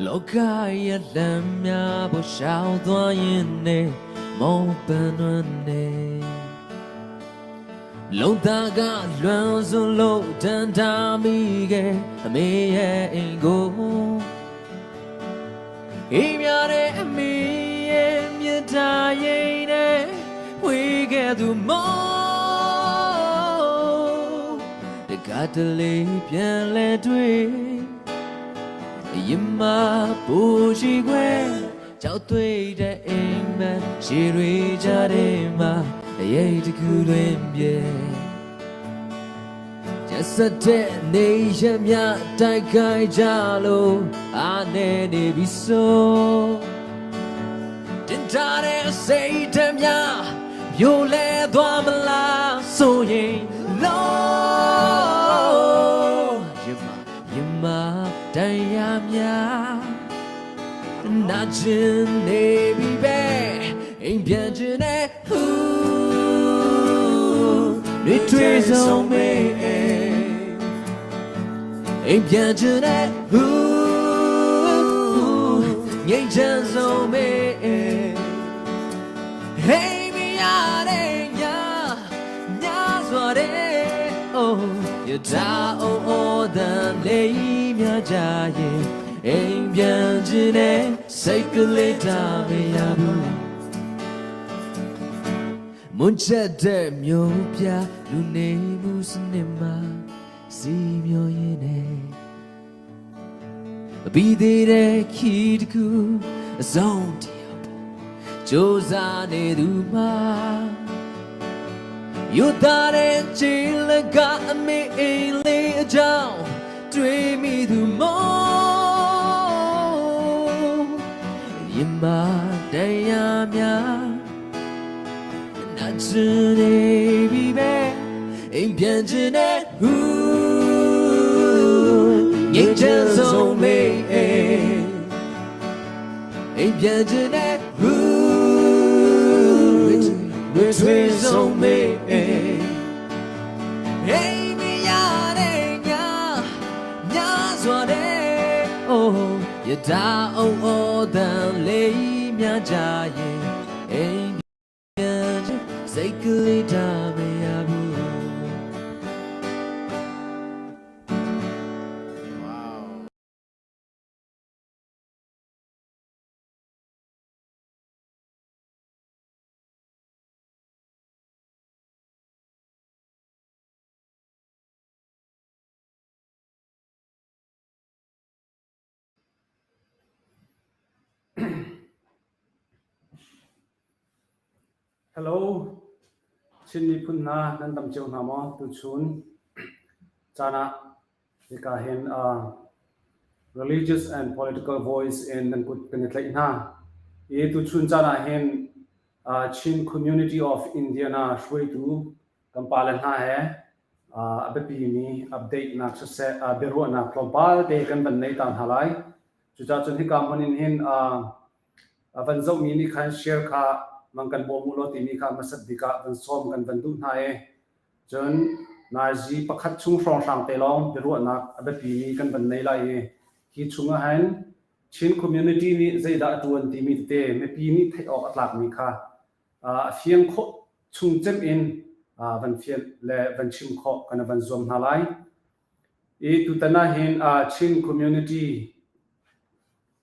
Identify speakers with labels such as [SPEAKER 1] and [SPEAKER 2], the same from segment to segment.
[SPEAKER 1] လောကရဲ့လမ်းများပေါ်ရှောက်သွားရင်နေမောပန်ွန်းနေလုံသားကလွန်စွန်လို့တန်တာမိခဲ့အမေရဲ့အိမ်ကိုအိမ်များတဲ့အမေရဲ့မြတ်တာရင်နဲ့ဝေးခဲ့သူမောတကတလေးပြန်လဲတွေ့ ရင်မပူရှိခွဲကြောက်တွေ့တဲ့အိမ်မက်ရှည်တွေကြတဲ့မှာအရေးတကူတွင်ပြေကျဆက်တဲ့နေရမြတိုက်ခိုက်ကြလို့အာနေနေပြီဆိုတင်ထားတဲ့စိတ်ဓာတ်များပြိုလဲသွားမလားဆိုရင်လောရင်မရင်မတရားများ နာကျင်နေပြီပဲအိမ်ပြန်ချင်တဲ့ဟူတွေတွေ့ဆုံးမေးအိမ်ပြန်ချင်တဲ့ဟူငိမ့်ချမ်းဆုံးမေး Hey မရတဲ့ညညစွာတဲ့ oh ရတာ oh oh တန်လေးမြကြရင်အိမ်ပြန်ချင်တဲ့စိတ်ကလေးတာမရဘူးမွန်ချက်တဲ့မျိုးပြလူနေမှုစနစ်မှာစီမျိုးရင်းနဲ့အပြီးသေးတဲ့ခီးတစ်ခုအဆုံးတယောက်ပေါ့ ကြိုးစားနေသူမှာယူသားတဲ့ခြေလက်ကအမေအိမ်လေးအကြောင်းတွေးမိသူမောရင်မတရားများနာချင်နေပြီပဲအိမ်ပြန်ချင်တဲ့ဟူငိမ့်ချမ်းဆုံးမေး အိမ်ပြန်ချင်တဲ့ဟူတွေဆွေဆုံးမေးအိမ်မရတဲ့ညညစွာတဲ့အိုးရတာအောင်အော်တန်လေးမြကြရင်အိမ်ပြန်ချင်စိတ်ကလေးတာမရဘူး
[SPEAKER 2] Hello, Chin miphun hna nan dam cio hna maw tuchun caan ah hika hin religious and political voice in nan kut kan i tlaih hna. I tuchun caan ah hin Chin Community of Indiana hruaitu kan pale hna he a biapimi update nak siseh biaruahnak tlawmpal te kan van nei ta hna lai. Cucaah cun hika hmun in hin van zohmi nih khan share kha mang kan bawm u law timi kha hmasat bik ah van sawm kan van duh hna i cun nazi pakhat chung hrawnghrang te lawng biaruahnak a biapimi kan van nei lai i hi chung ah hin Chin community nih zeidah a ṭuan timi tete mipi nih theih awk a tlakmi kha a fiang khawh chung cem in van fian le van chim khawh kan van zuam hna lai. I tutan ah hin Chin community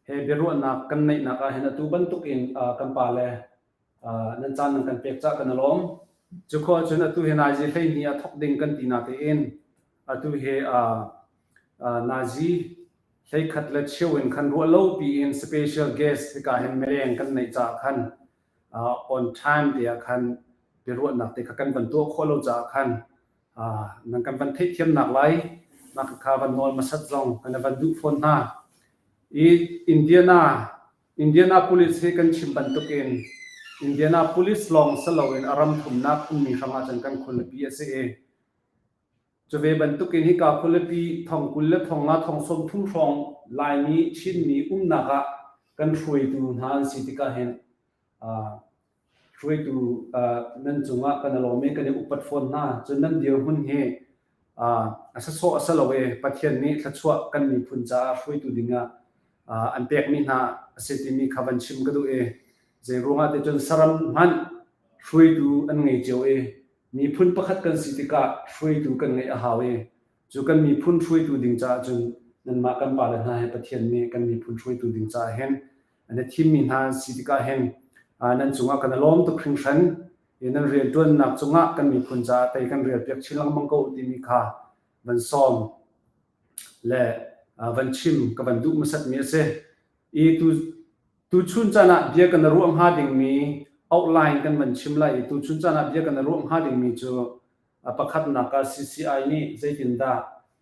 [SPEAKER 2] he biaruahnak kan neihnak ah hin atu bantuk in kan pale nan caan nan kan pek cah kan i lawm. Cu khawh cun atu hi nazi 12 a thok ding kan ti na tein atu hi nazi 11 le cheu in khan ruah lo piin special guest hika hin mileng kan neih caah khan on time te ah khan biaruahnak te kha kan van tuah khawh lo caah khan nan kan van theihthiamnak lai nak kha van nawl hmasat zong kan van duh fawn hna. I Indianapolis hi kan chim bantukin Indianapolis lawng si loin a ram thumnak ummi hrangah cun kan khualipi a si i cu ve bantukin hika khualipi 40,000 le 50,000 30,000 hrawng Laimi Chinmi umnak ah kan hruaitu hna an si tikah hin hruaitu nan cungah kan i lawm i kan i upat fawn hna. Cun nan dirhmun hi a sasawh a si lo i Pathian nih thluachuah kan miphun caah hruaitu dingah an pekmi hna a si timi kha van chim ka duh i zei ruangah ti cun saram hmanh hruaitu an ngei cio i miphun pakhat kan si tikah hruaitu kan ngeih a hau i cu kan miphun hruaitu ding caah cun nanmah kan pale hna he Pathian nih kan miphun hruaitu ding caah hin an i thimmi hna si tikah hin nan cungah kan i lawm tuk hringhran i nan rianṭuannak cungah kan miphun caah tei kan rialpiak chin lengmang ko timi kha van sawm le van chim ka van duh hmasatmi a si. I tu tuchun caan ah bia kan ruah hnga dingmi outline kan van chim lai i tuchun caan ah bia kan ruah hnga dingmi cu pakhatnak ah CCI nih zeitindah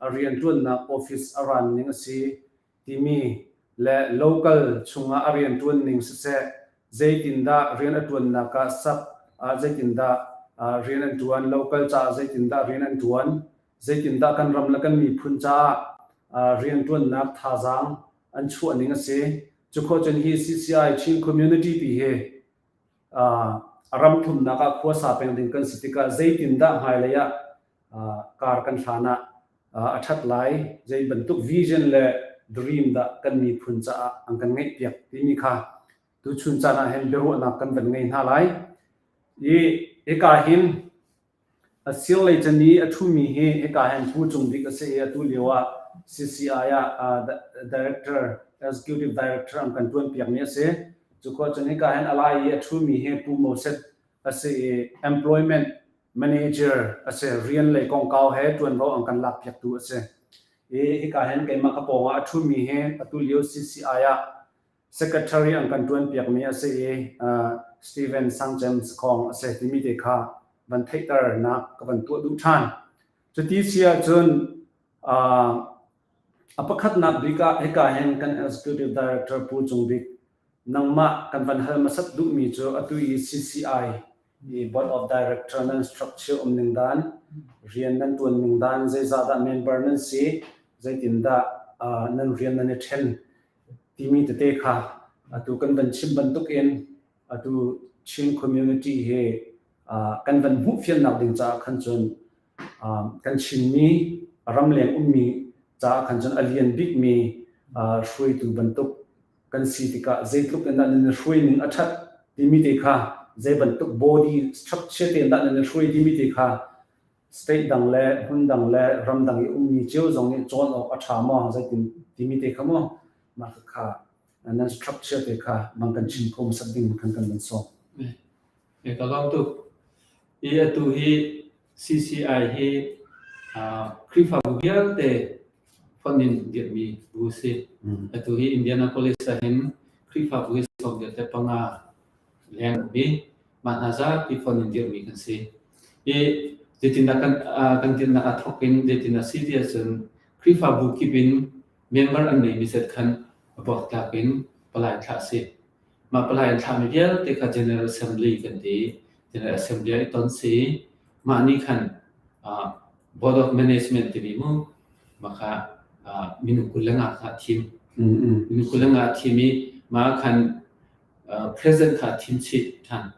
[SPEAKER 2] a rianṭuannak office a ran ning a si timi le local chungah a rianṭuan ning siseh, zeitindah rian a ṭuannak ah sap ah zeitindah rian an ṭuan, local caah zeitindah rian an ṭuan, zeitindah kan ram le kan miphun caah rianṭuannak thazaang an chuah ning a si. Cukhawh cun hi CCI Chin Community pi hi a ram thumnak ah khuasa peng ding kan si tikah zeitindah hmailei ah kar kan hlan ah a ṭhat lai, zei bantuk vision le dream dah kan miphun caah an kan ngeihpiak timi kha tuchun caan ah hin biaruahnak kan van ngei hna lai. I hika hin a sirlei can i a ṭhumi hi hika hin Pu Cung Bik a si i atu lio ah CCI ah director, executive director an kan ṭuanpiakmi a si. Cukhua cun hika hin a lai i a ṭhumi hi Pu Moses a si i employment manager a si. Rian lei kongkau he ṭuanvo an kan lakpiaktu a si. I hika hin keimah ka pawngah a ṭhumi hi atu lio CCI ah secretary an kan ṭuanpiakmi a si i Steven Sangcem Sakhong a si timi te kha van theihternak ka van tuah duh ṭhan. Cuti si ahcun a pakhatnak bik ah hika hin kan executive director Pu Cung Bik nangmah kan van hal hmasat duhmi cu atu i CCI i board of director nan structure um ning dan, rian nan ṭuan ning dan, zeizah dah member nan si, zeitindah nan rian nan i ṭhen timi tete kha atu kan van chim bantuk in atu Chin community hi kan van hmuh fiannak ding caah khan cun kan Chinmi ramleng ummi caah khan cun a lian bikmi hruaitu bantuk kan si tikah zeitluk in dah nan i hruai ning a ṭhat timi te kha zei bantuk body structure te in dah nan i hruai timi te kha state dang le hmun dang le ram dang i ummi cio zong nih cawn awk a ṭha maw zeitin timi te kha maw mah kha nan structure te kha bang kan chim kho hmasat ding khan kan van sawm.
[SPEAKER 3] Ka lawm tuk. I atu hi CCI hi Khrihfabu vialte fonh in dirhmi bu a si. Atu hi Indianapolis ah hin Khrihfabu hi 45 leng um i mah hna zapi fonh in dirhmi kan si. I zeitindah kan kan dirhnak aa thawk in zeitindah si ti ahcun Khrihfabu kip in member an neimi zat khan a buaktlak in palai thlah a si. Mah palai an thlahmi vialte kha General Assembly kan ti. General Assembly ah i ton si. Mah nih khan Board of Management timi mu mah kha minung 25 kha a thim. Minung 25 a thim i mah khan President kha a thim chih ṭhan.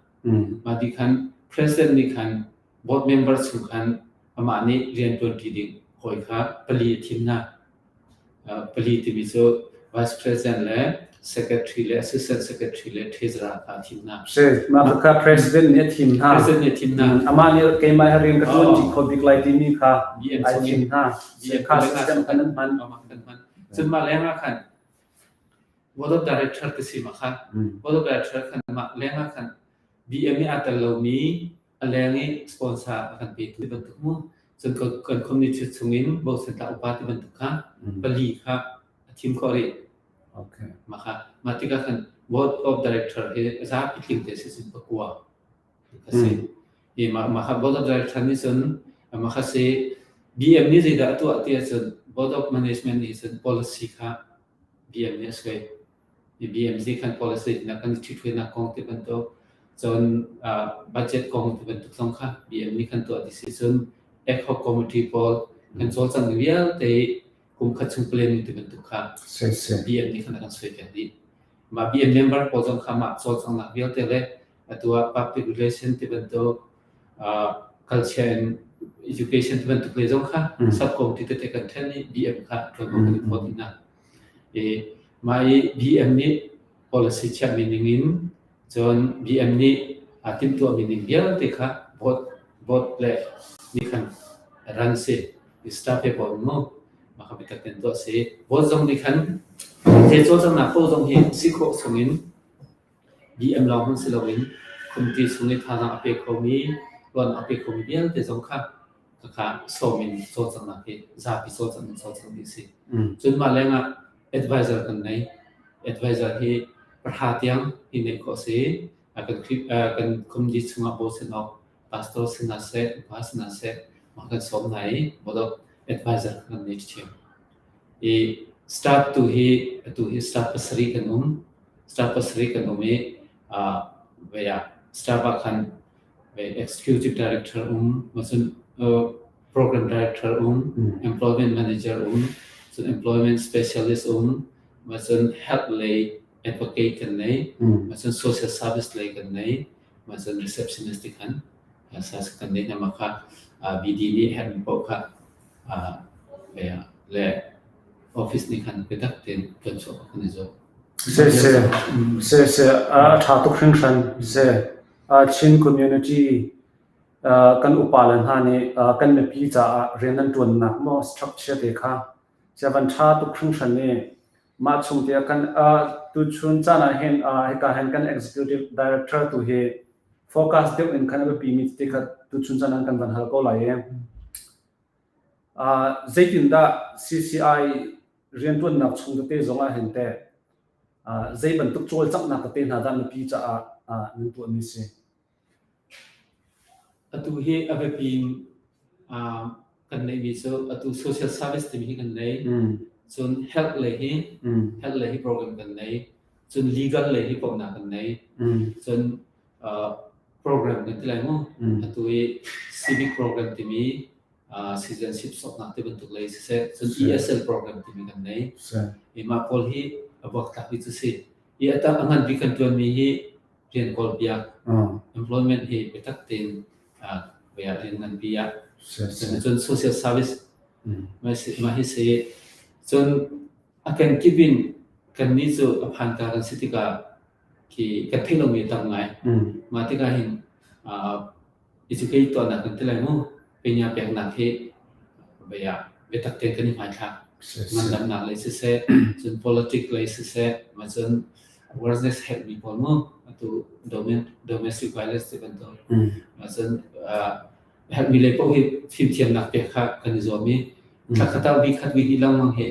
[SPEAKER 3] Mah ti khan President nih khan board member chung khan amah nih rian ṭuanṭi ding hawi kha pali a thim hna. Pali timi cu Vice President le Secretary le Assistant Secretary le Treasurer kha a thim hna.
[SPEAKER 2] Si, mah kha President nih a thim hna.
[SPEAKER 3] President nih a thim hna.
[SPEAKER 2] Amah nih keimah hi rian ka ṭuan ṭi kho bik lai timi kha ai thim hna. Kha system kha nan hman.
[SPEAKER 3] Cun mah leng ah khan Board of Director ti si ma kha. Board of Director khan mah leng ah khan BM nih aa tel lomi a leng i sponsor a kan petu ti bantuk mu cun kan community chungin bochan tla upa ti bantuk kha pali kha a thim khawh rih
[SPEAKER 2] okay
[SPEAKER 3] mah kha mah tikah khan board of director hi zapi tling te si cun pakua a si i mah mah kha board of director nih cun mah kha si BM nih zeidah a tuah ti ahcun board of management nih cun policy kha BM nih a suai BMC khan policy na kan ṭhithruainak kong ti bantuk cun budget kong ti bantuk zong kha BM nih khan tuah ti si cun ad hoc committee pawl kan cawlcang vialte kum khat chung planning ti bantuk kha BM nih khan a kan suaipiak dih. Mah BM member pawl zong kha mah cawlcanghnak vialte le atu ah public relation ti bantuk culture and education ti bantuk le zong kha sub committee tete kan ṭhen i BM kha ṭuanvo kan i phawt dih hna. I Mah i BM nih policy chiahmi ning in cun BM nih aa timhtuahmi ning vialte kha vote vote le nih khan ran si. Staff he pawl mu mah kha biatak tein tuah si. Vote zong nih khan he cawlcanghnak paoh zong hi si khawh chung in BM lawng hmanh si loin committee chung i thazaang a pe khomi, ruahnak a pe khomi vialte zong kha khakha sawm in cawlcanghnak hi zapi cawlcangh in cawlcangh ding a si. Cun mah lengah advisor kan nei. Advisor hi pahra tiang hi neih khawh a si. Kan kan committee chungah bochan awk pastor si hna seh, upa si hna seh, mah kan sawm hna i board of advisor kan nei ṭhiam. I staff tu hi atu hi staff pasarih kan um. Staff pasarih kan um i vei ah staff ah khan vei executive director um, cun program director um, employment manager um, cun employment specialist um, cun health lei advocate kan nei, cun social service lei kan nei, cun receptionist ti khan sas kan nei hna ma kha BD nih herhmi paoh kha le office nih khan biatak tein ṭuanchuah kan i zuam.
[SPEAKER 2] Si si si si a ṭha tuk hringhran si. Chin community kan upa le hna nih kan mipi caah rian an ṭuannak maw structure te kha sia van ṭha tuk hringhran i mah chung te ah kan tuchun caan ah hin hika hin kan executive director tu hi focus deuh in khan a biapi mi te kha tuchun caan ah kan van hal ko lai i Zeitindah CCI rianṭuannak chung tete zong ah hin teh zei bantuk cawlcanghnak tete hna dah mipi caah nan tuahmi si?
[SPEAKER 3] Atu hi a biapi in kan neihmi cu atu social service timi hi kan nei. Cun health lei hi health lei hi program kan nei. Cun legal lei hi bawmhnak kan nei. Cun program kan ti lai mu. Atu i civic program timi citizenship soknak ti bantuk lei siseh, cun ESL program timi kan nei. I mah pawl hi a buaktlak bi cu si. I a a ngan bik kan ṭuanmi hi rian kawl piak, employment hi biatak tein rian nganpi ah cun social service mah hi si. Cun a kenkip in kannih cu a phanka kan si tikah khi kan theih lomi a tam ngai. Mah tikah hin educate tuahnak kan ti lai mu. Pinya peknak hi bia biatak tein kan i hmaithlak. Ngandamnak lei siseh, cun politic lei siseh, mah cun awareness herhmi pawl mu. Atu domestic violence ti bantuk. Mah cun herhmi lei paoh hi fimthiamnak pek kha kan i zuam i thla khat ah week khat week hnih lengmang hi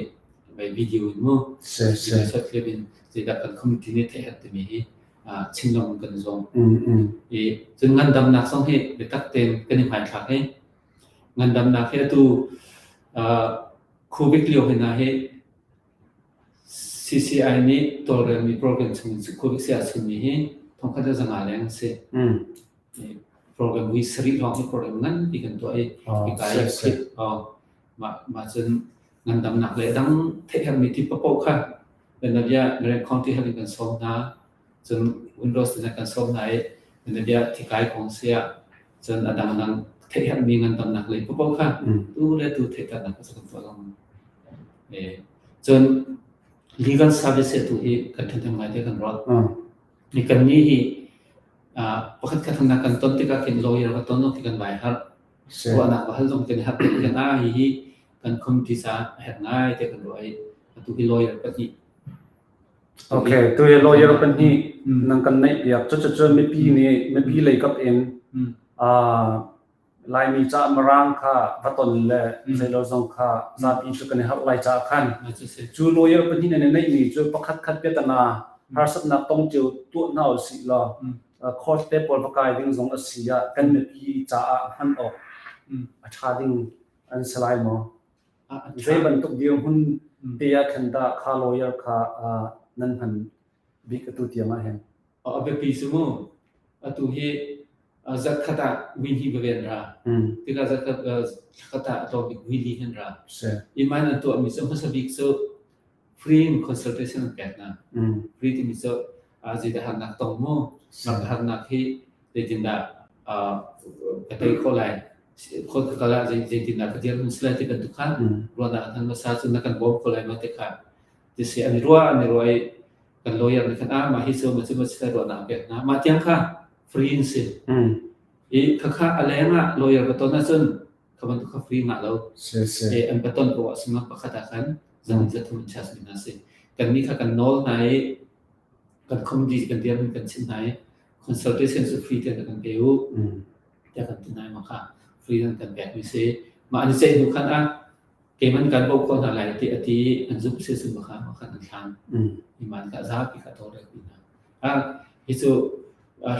[SPEAKER 3] vai video in mu video short clip in zeidah kan community nih theih herh timi hi chim lengmang kan i zuam. I cun ngandamnak zong hi biatak tein kan i hmaithlak hi ngandamnak hi atu COVID lio hna hi CCI nih tawlrelmi program chung COVID si ah chimmi hi thongkhat le zanga leng a si. Program vui sarih lawng hi program nganpi kan tuah i hika i mah mah cun ngandamnak le dang theih herhmi ti paoh kha Benavia Marion County Health in kan sawm hna. Cun Windows in kan sawm hna i Benavia thikai kong si ah cun a dangdang theih herhmi ngandamnak lei paoh kha tu le tu theihternak kha kan tuah lengmang. Cun legal service tu hi kan ṭhahnem ngai te kan ruah. Ni kan nih hi pakhat khat na kan ton tikah khin lawyer va ton ti kan vai har. Ruahnak va hal zong kan i harh tik kan ah hihi kan committee caah a herh ngai te kan ruah i atu hi lawyer pahnih.
[SPEAKER 2] Okay, tu hi lawyer pahnih nang kan neih piak. Cucu mipi nih mipi lei kap in Laimi caah Mirang kha va ton le zeilo zong kha zapi cu kan i harh lai caah khan cu lawyer pahnih nan i neihmi cu pakhat khat biatana harsatnak tong cio tuah hna usih law court te pawl va kai ding zong a si ah kan mipi caah hman awk a ṭha ding an si lai maw? Zei bantuk dirhmun te ah khan dah kha lawyer kha nan hman bik atu tiang ah hin?
[SPEAKER 3] A biapi cu mu atu hi zarhkhat ah vui hnih va ven ra. Tikah zarhkhat thlakhat ah a tlawm bik vui li hin ra. Iman an tuahmi cu hmasa bik cu free in consultation an pek hna. Free timi cu zeidah harnak tong mu, rak harnak hi zeitindah ka tei khawh lai, khawh ka kal ah zeitindah ka dirhmun si lai ti bantuk kha ruahnak an hmasa cu na kan bawm kho lai ma ti kha. Ti si an i ruah an i ruah i kan lawyer nih khan ah mah hi cu ma cu ma si ruahnak a pek hna. Mah tiang kha free in si. I khakha a leng ah lawyer va ton ahcun kha bantuk kha free ngah lo. E an va ton ko ah sungah pakhat ah khan zan za thum in charge mi hna si. Kan nih kha kan nawl hna i kan committee kan dirhmun kan chimh hna i consultation cu free te kan pe u. Tiah kan ti hna i mah kha free nan kan pek mi si. Mah an i ceih hnu khan ah keiman kan bawmh khawh hna lai ti a ti an zumh si cun mah kha mah khan an hlan. Iman kha zapi kha tawlrel pi hna. Ah hi cu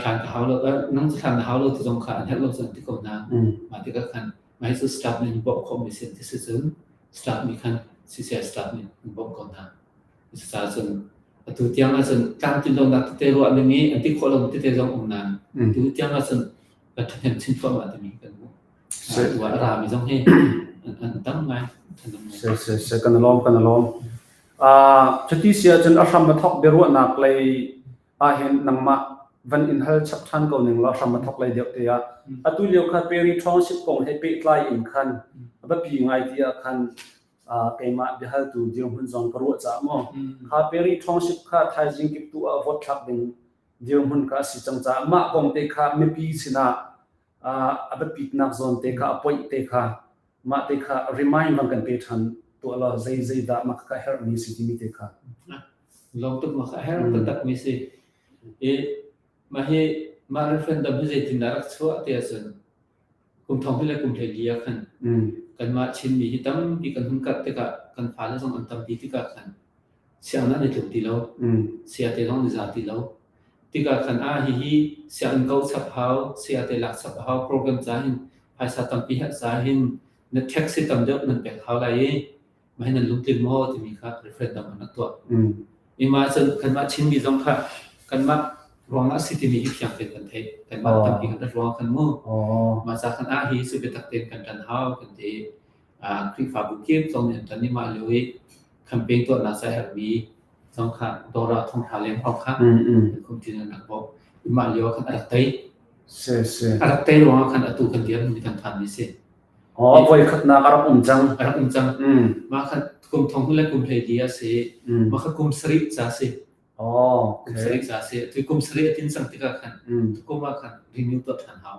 [SPEAKER 3] hlan ka hau lo nang cu hlan na hau lo ti zong kha an herh lo cun ti ko hna. Mah tikah khan mah hi cu staff nih an bawmh khawh mi si ti si cun staff nih khan CCI staff nih an bawmh ko hna. Cucaah cun atu tiang ahcun tlamtlin lonak tete ruah ning i an ti khawh lo tete zong um nain atu tiang ahcun kan ṭhahnem chin thluahmah timi kan hmuh. Atu ah a rami zong hi an tam ngai.
[SPEAKER 2] Se se se kan lawm kan lawm. Cuti si ahcun a hram a thawk biaruahnak lei ahhin nangmah van in hal chap ṭhan ko ning law a hram a thawk lei deuh te ah atu lio kha Perry Township kong he pehtlai in khan a biapi ngai ti ah khan keimah biahaltu dirhmun zong ka ruah caah maw kha Perry Township kha thaizing kip tu ah vote thlak ding dirhmun kha a si cang caah mah kong te kha mipi sinah a biapitnak zawn te kha a point te kha mah te kha remind bang kan pe ṭhan tuah law zei zei dah mah kha herhmi si timi te kha.
[SPEAKER 3] Lawm tuk mah kha herh taktak mi si. I mah hi mah referendum hi zeitindah rak chuah ti ahcun Kum thong hi le kum 14 ah khan kanmah Chinmi hi tampi kan hun karh tikah kan fale zong an tampi tikah khan sianginn an i tluk ti lo. Sayate zong an i za ti lo. Tikah khan ah hihi sianginn ko chap hau, sayate lak chap a hau, program ca hin phaisa tampi herh ca hin na tax hi tam deuh nan pek hau lai i mah hi nan lungtling maw timi kha referendum an rak tuah. I mah cun kanmah Chinmi zong kha kanmah ruangah a si timi hi fiang tein kan theih. Kanmah tampi kan rat ruangah khan mu. Mah ca khan ah hi cu biatak tein kan ṭan hau kan ti. Khrihfabu kip zong nih an ṭan i mah lio i campaign tuahnak ca herhmi zong kha dawr ah thonghra leng hrawng kha kan committee an rak bawmh. I mah lio ah khan a rak tei. A rak tei ruangah khan atu kan dirhmun hi kan phanmi si.
[SPEAKER 2] Aw, voi khatnak a rak um cang.
[SPEAKER 3] A rak um cang. Mah kha kum thong le kum 14 a si. Mah kha kum sarih ca si.
[SPEAKER 2] Oh,
[SPEAKER 3] Kum sarih ca si. Tu kum sarih a tin cang tikah khan tu kum ah khan renew tuah ṭhan hau.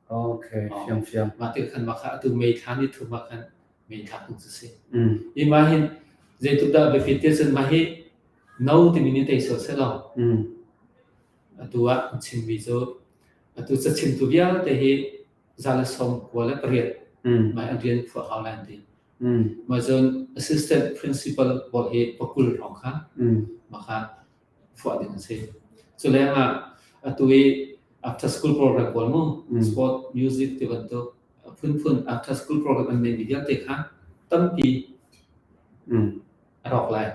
[SPEAKER 2] Okay, fiang fiang.
[SPEAKER 3] Mah tikah khan mah kha atu May thla ni thum ah khan May thla kum cu si. I mah hin zeitluk dah biapit ti cun mah hi no timi nih tei sual selaw. Atu ah an chimmi cu atu cachimtu vialte hi 198 mai an rian phuah hau lai an ti. Mah cun assistant principal pawl hi pakul hrawng kha mah kha phuah ding an si. Cu leng ah atu i after school program pawl mu sport, music ti bantuk phunphun after school program an neihmi vialte kha tampi a rawk lai.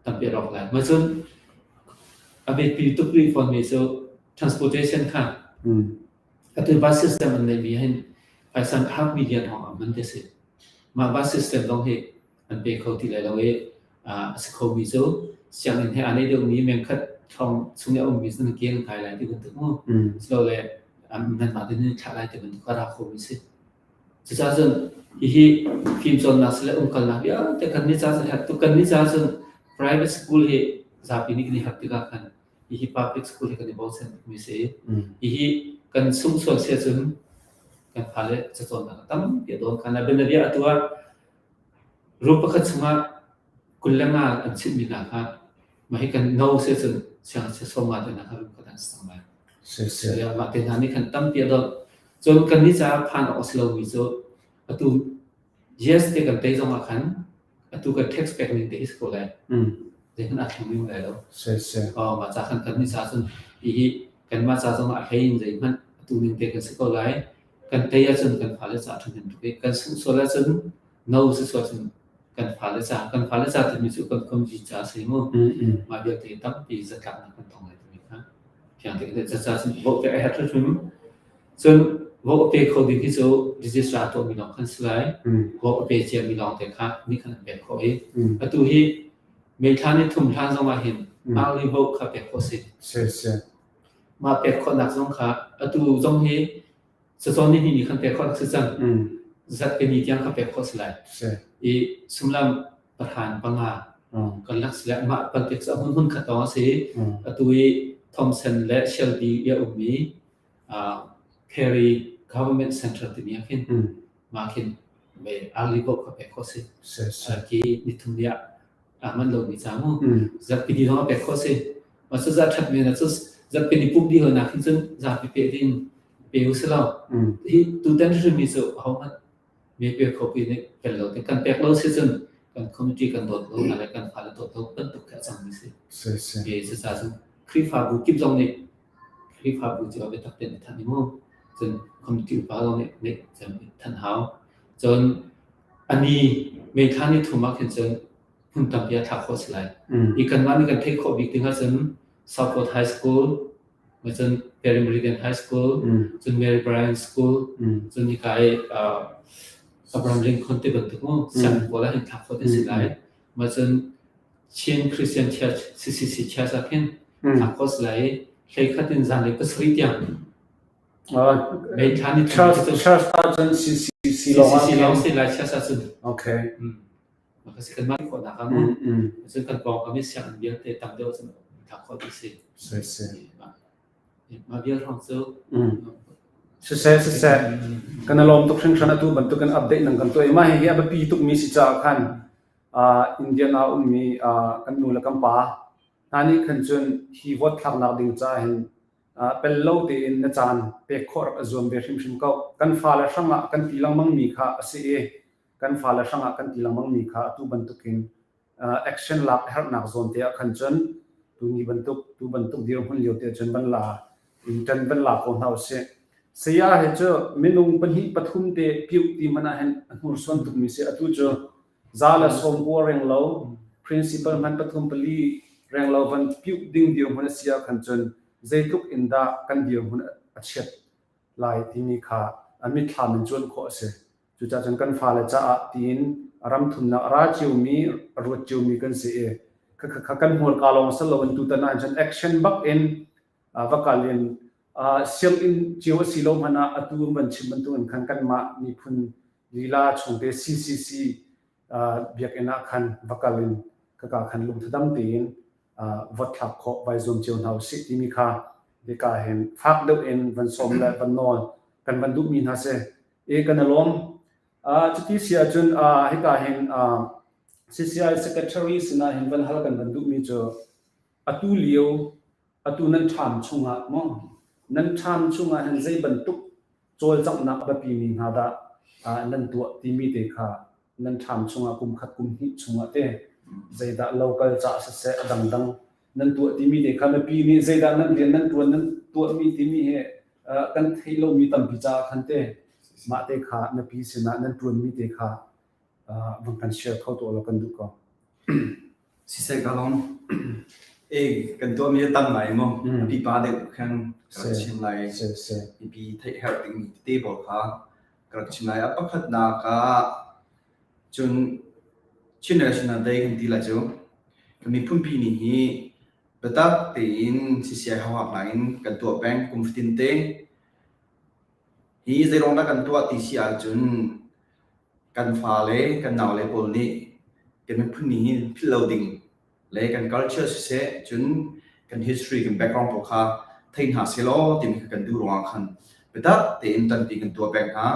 [SPEAKER 3] Tampi a rawk lai. Mah cun a biapi tuk rih fawnmi cu transportation kha Atu bus system an neihmi hin phaisa half million hrawng ah man ti a si. Mah bus system zong hi an pe kho ti lai lo i a si khomi cu sianginn he aa naih deuhmi mengkhat hrawng chung i a ummi cu nan ke nan kai lai ti bantuk mu. Silole nanmah te nan i thlah lai ti bantuk a ra khomi si. Cucaah cun hihi fimcawnnak sile umkalnak vialte kan nih caah cun herh tuk. Kan nih caah cun private school hi zapi nih kan i harh tikah khan hihi public school hi kan i bochan tukmi si. Hihi kan sungh sual si ahcun kan fale cacawnnak a tampi a dawn khan. Bianabia atu ah room pakhat chungah 25 an chimhmi hna kha mah hi kan no si ahcun siangngakchia 50 te hna kha room khat ah an si cang lai. Mah te hna nih khan tampi a donh. Cun kannih caah phan awk a si lomi cu atu yes te kan tei zong ah khan atu kan tax pek ning te hi si ko lai. Zeihmanh aa thleng ning lai lo. Oh, mah ca khan kan nih ca cun hihi kanmah ca zong ah hlei in zeihmanh atu ning te kan si ko lai. Kan tei ahcun kan fale ca ṭhahnem tuk i kan sungh sual ahcun no si sual cun kan fale ca kan fale ca timi cu kan community ca a si mu. Mah vialte tampi zatlaknak kan tong lai timi kha fiang tein ca ca cun vote a herh hrim. Cun vote a pe kho ding hi cu registrar tuahmi lawng khan si lai. Vote a pe ciami lawng te kha nih khan an pek khawh i atu hi May thla ni thum hlan zong ah hin early vote kha pek khawh si. Mah pek khawhnak zong kha atu zong hi cacawn ni hnih ni khan pek khawh si cang. Zarhpi ni tiang kha pek khawh si lai. I sumlam pahran panga. Kan lak si le mah paltik cu a hmun hmun khat lawng a si. Atu i Thompson le Shelby i a ummi Perry Government Center timi ah khin mah khin early vote kha pek khawh si. Khi nithum ni ah aa manh lomi ca mu. Zarhpi ni zong ah pek khawh si. Mah cu za ṭhat men ah cu zarhpi ni pumh dih hoi nak hin cun zapi pe ding pe u si lo. Hi tutan hrimmi cu ahohmanh me pe kho pi nih pel lo ding kan pek lo si cun kan community kan dawt lo le kan fale dawt lo bantuk khi a cangmi si. E cucaah cun Khrihfabu kip zong nih Khrihfabu cio biatak tein i thanh i mu. Cun community upa zong nih nih cun i thanh hau. Cun ani May thla ni thum ah khin cun hmun tampi ah thlak khawh a si lai. I kanmah nih kan theih khawh bik ding ahcun Southport High School, cun Perry Meridian High School, cun Mary Bryan School, cun hika i Abraham Lincoln ti bantuk mu sianginn pawl ah hin thlak khawh an si lai. Mah cun Chin Christian Church CCC Church ah khin thlak khawh a si lai i hleikhat in zanlei pasarih tiang May thla ni thum
[SPEAKER 2] Church church ahcun CCC lawng
[SPEAKER 3] CCC lawng si lai church ahcun.
[SPEAKER 2] Okay.
[SPEAKER 3] Maka si kanmah khawhnak ah mu. Cun kan pawngkam i sianginn vialte tam deuh cun thlak khawh ding si.
[SPEAKER 2] Si si.
[SPEAKER 3] Mah vial hrawng cu.
[SPEAKER 2] Siseh siseh kan i lawm tuk hringhran atu bantukin update nan kan tuah i mah hihi a biapi tukmi si caah khan Indian ah ummi kan nu le kan pa hna nih khan cun hi vote thlaknak ding caah hin pel lo tein na caan pek khawh rak i zuam ve hrimhrim ko. Kan fale hrangah kan ti lengmangmi kha a si i kan fale hrangah kan ti lengmangmi kha atu bantukin action lak a herhnak zawn te ah khan cun tuni bantuk tu bantuk dirhmun lio te cun van la in ṭan van la ko hna usih. Saya he cu minung pahnih pathum te piuh ti hmanh ah hin a hnursuan tukmi si. Atu cu za le sawm kua reng lo principal hman pathum pali reng lo van piuh ding dirhmun a si ah khan cun zeitluk in dah kan dirhmun a chiat lai timi kha a mitthlam in cuan khawh a si. Cucaah cun kan fale caah tiin ram thumnak a ra ciomi a ruat ciomi kan si i kha kan hmurka lawng si loin tutan ah cun action bak in va kal in sianginn cio a si lo hmanh ah atu van chim bantukin khan kanmah miphun lila chungte CCC biakinn ah khan va kal in kaka khan lungthadam tein vote thlak khawh vai zuam cio hna usih timi kha hika hin fak deuh in van sawm le van nawl kan van duhmi hna si. E kan i lawm. Cuti si ahcun hika hin CCI secretary sinah hin van hal kan van duhmi cu atu lio atu nan ṭham chungah maw nan ṭham chungah hin zei bantuk cawlcanghnak a biapimi hna dah nan tuah timi te kha nan ṭham chungah kum khat kum hnih chungah te zeidah local ca siseh a dangdang nan tuah timi te kha mipi nih zeidah nan rian nan ṭuan nan tuahmi timi hi kan theih lomi tampi caah khan te mah te kha mipi sinah nan ṭuanmi te kha van kan share kho tuah law kan duh ko.
[SPEAKER 4] Siseh ka lawm. E kan tuahmi a tam ngai maw? Pipa deuh khan ka rak chim lai. Mipi theih herh dingmi tete pawl kha ka rak chim lai. A pakhatnak ah cun Chin National Day kan ti lai cu kan miphunpi ni hi biatak tein CCI hohak in kan tuah peng kum fatin te. Hi zeiruang dah kan tuah ti si ahcun kan fale kan naule pawl nih kan miphun ni hi philh lo ding le kan culture siseh cun kan history kan background pawl kha thei hna sehlaw timi kha kan duh ruangah khan biatak tein ṭanpi kan tuah peng hna.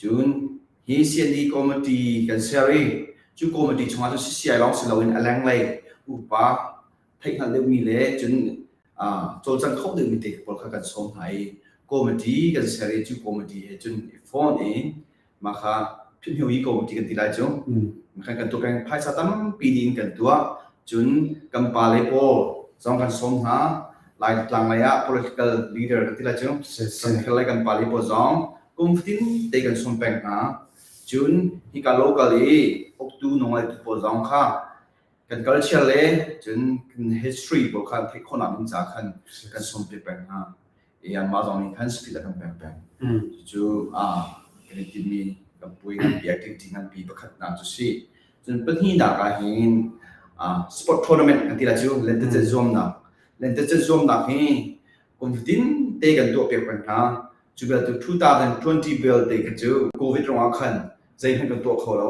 [SPEAKER 4] Cun hi CND committee kan ser i cu committee chungah cun CCI lawng si loin a lenglei upa theihhngalh deuhmi le cun cawlcang kho deuhmi te pawl kha kan sawm hna i committee kan ser i cu committee he cun i phone in mah kha phihhnu i committee kan ti lai cu khan kan tuah peng phaisa tampi ding kan tuah cun kan pale pawl zong kan sawm hna lai tlang lei ah political leader kan ti lai cu ramkhel lei kan pale pawl zong kum fatin te kan sawm peng hna cun hika local i uktu nawlngeitu pawl zong kha kan culture le cun kan history pawl kha theih khawhnak ding ca khan kan sawm piak peng hna i anmah zong nih khan speed a kan pek peng. Cucu kan i timmi kan puai nganpi activity nganpi pakhatnak cu si. Cun pahnihnak ah hin sport tournament kan ti lai cu lentecelh zuamnak. Lentecelh zuamnak hi kum fatin te kan tuah piak peng hna. Cu belte 2020 belte kha cu COVID ruangah khan zeihmanh kan tuah kho lo.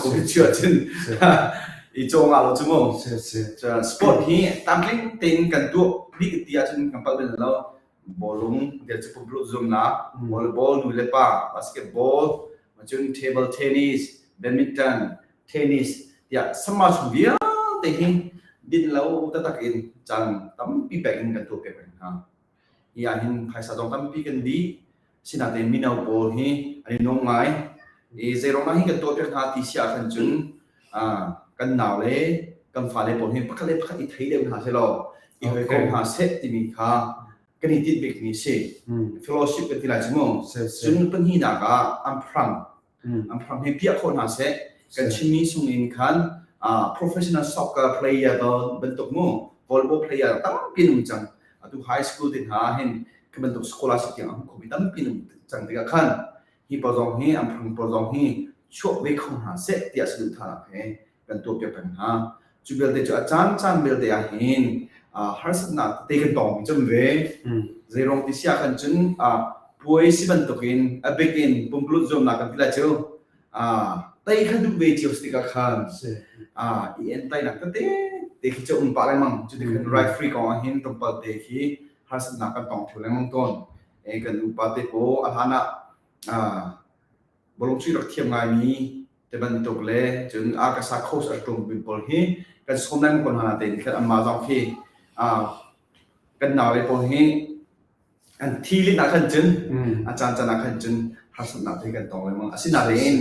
[SPEAKER 4] Covid cu ahcun. I caw ngah lo cu mu.
[SPEAKER 2] Si si.
[SPEAKER 4] Sport hi tlamtling tein kan tuah dih ti ahcun kan palh bal lo. Bawlung del cu pumpululh zuamnak, volleyball nu le pa, basketball, cun table tennis, badminton, tennis tiah summer chung vialte hi din lo taktak in caan tampi pek in kan tuah piak peng hna. Hi ahhin phaisa zong tampi kan dih. Sinain mino pawl hi an i nuam ngai. I zeiruangah hi kan tuah piak hna ti si ahkhan cun kan nau le kan fale pawl hi pakhat le pakhat i thei deuh hna sehlaw i hawikom hna seh timi kha kan i tinh bikmi a si. Fellowship kan ti lai cu mu. Cun pahnihnak ah an phrang An phram hi piah khawh hna seh. Kan Chinmi chung in khan professional soccer player bantuk mu volleyball player tampi an um cang. Atu high school te hna hin khi bantuk scholarship tiang a hmu khomi tampi an um cang tikah khan hi pawl zong hi an phram pawl zong hi chuak ve kho hna seh tiah saduhthahnak he kan tuahpiak peng hna. Cu belte cu a caan caan belte ah hin harsatnak tete kan tong mi cu ve. Zeiruang ti si ah khan cun puai si bantukin a bik in pumpululh zuamnak kan ti lai cu tei kha duh ve cio si tikah khan i entainak tete te khi cu um pah lengmang. Cu ti khan referee kong ah hin tlawmpal te khi harsatnak kan tong theu lengmang tawn. Kan upa te pawl a hlan ah bawlung chuih rak thiam ngaimi te bantuk le cun akasa coach a ṭum pawl hi kan sawm lengmang ko hna tein khan anmah zong khi kan naule pawl hi an thi lin ah khan cun a caan caan ah khan cun harsatnak te kan tong lengmang. Asinain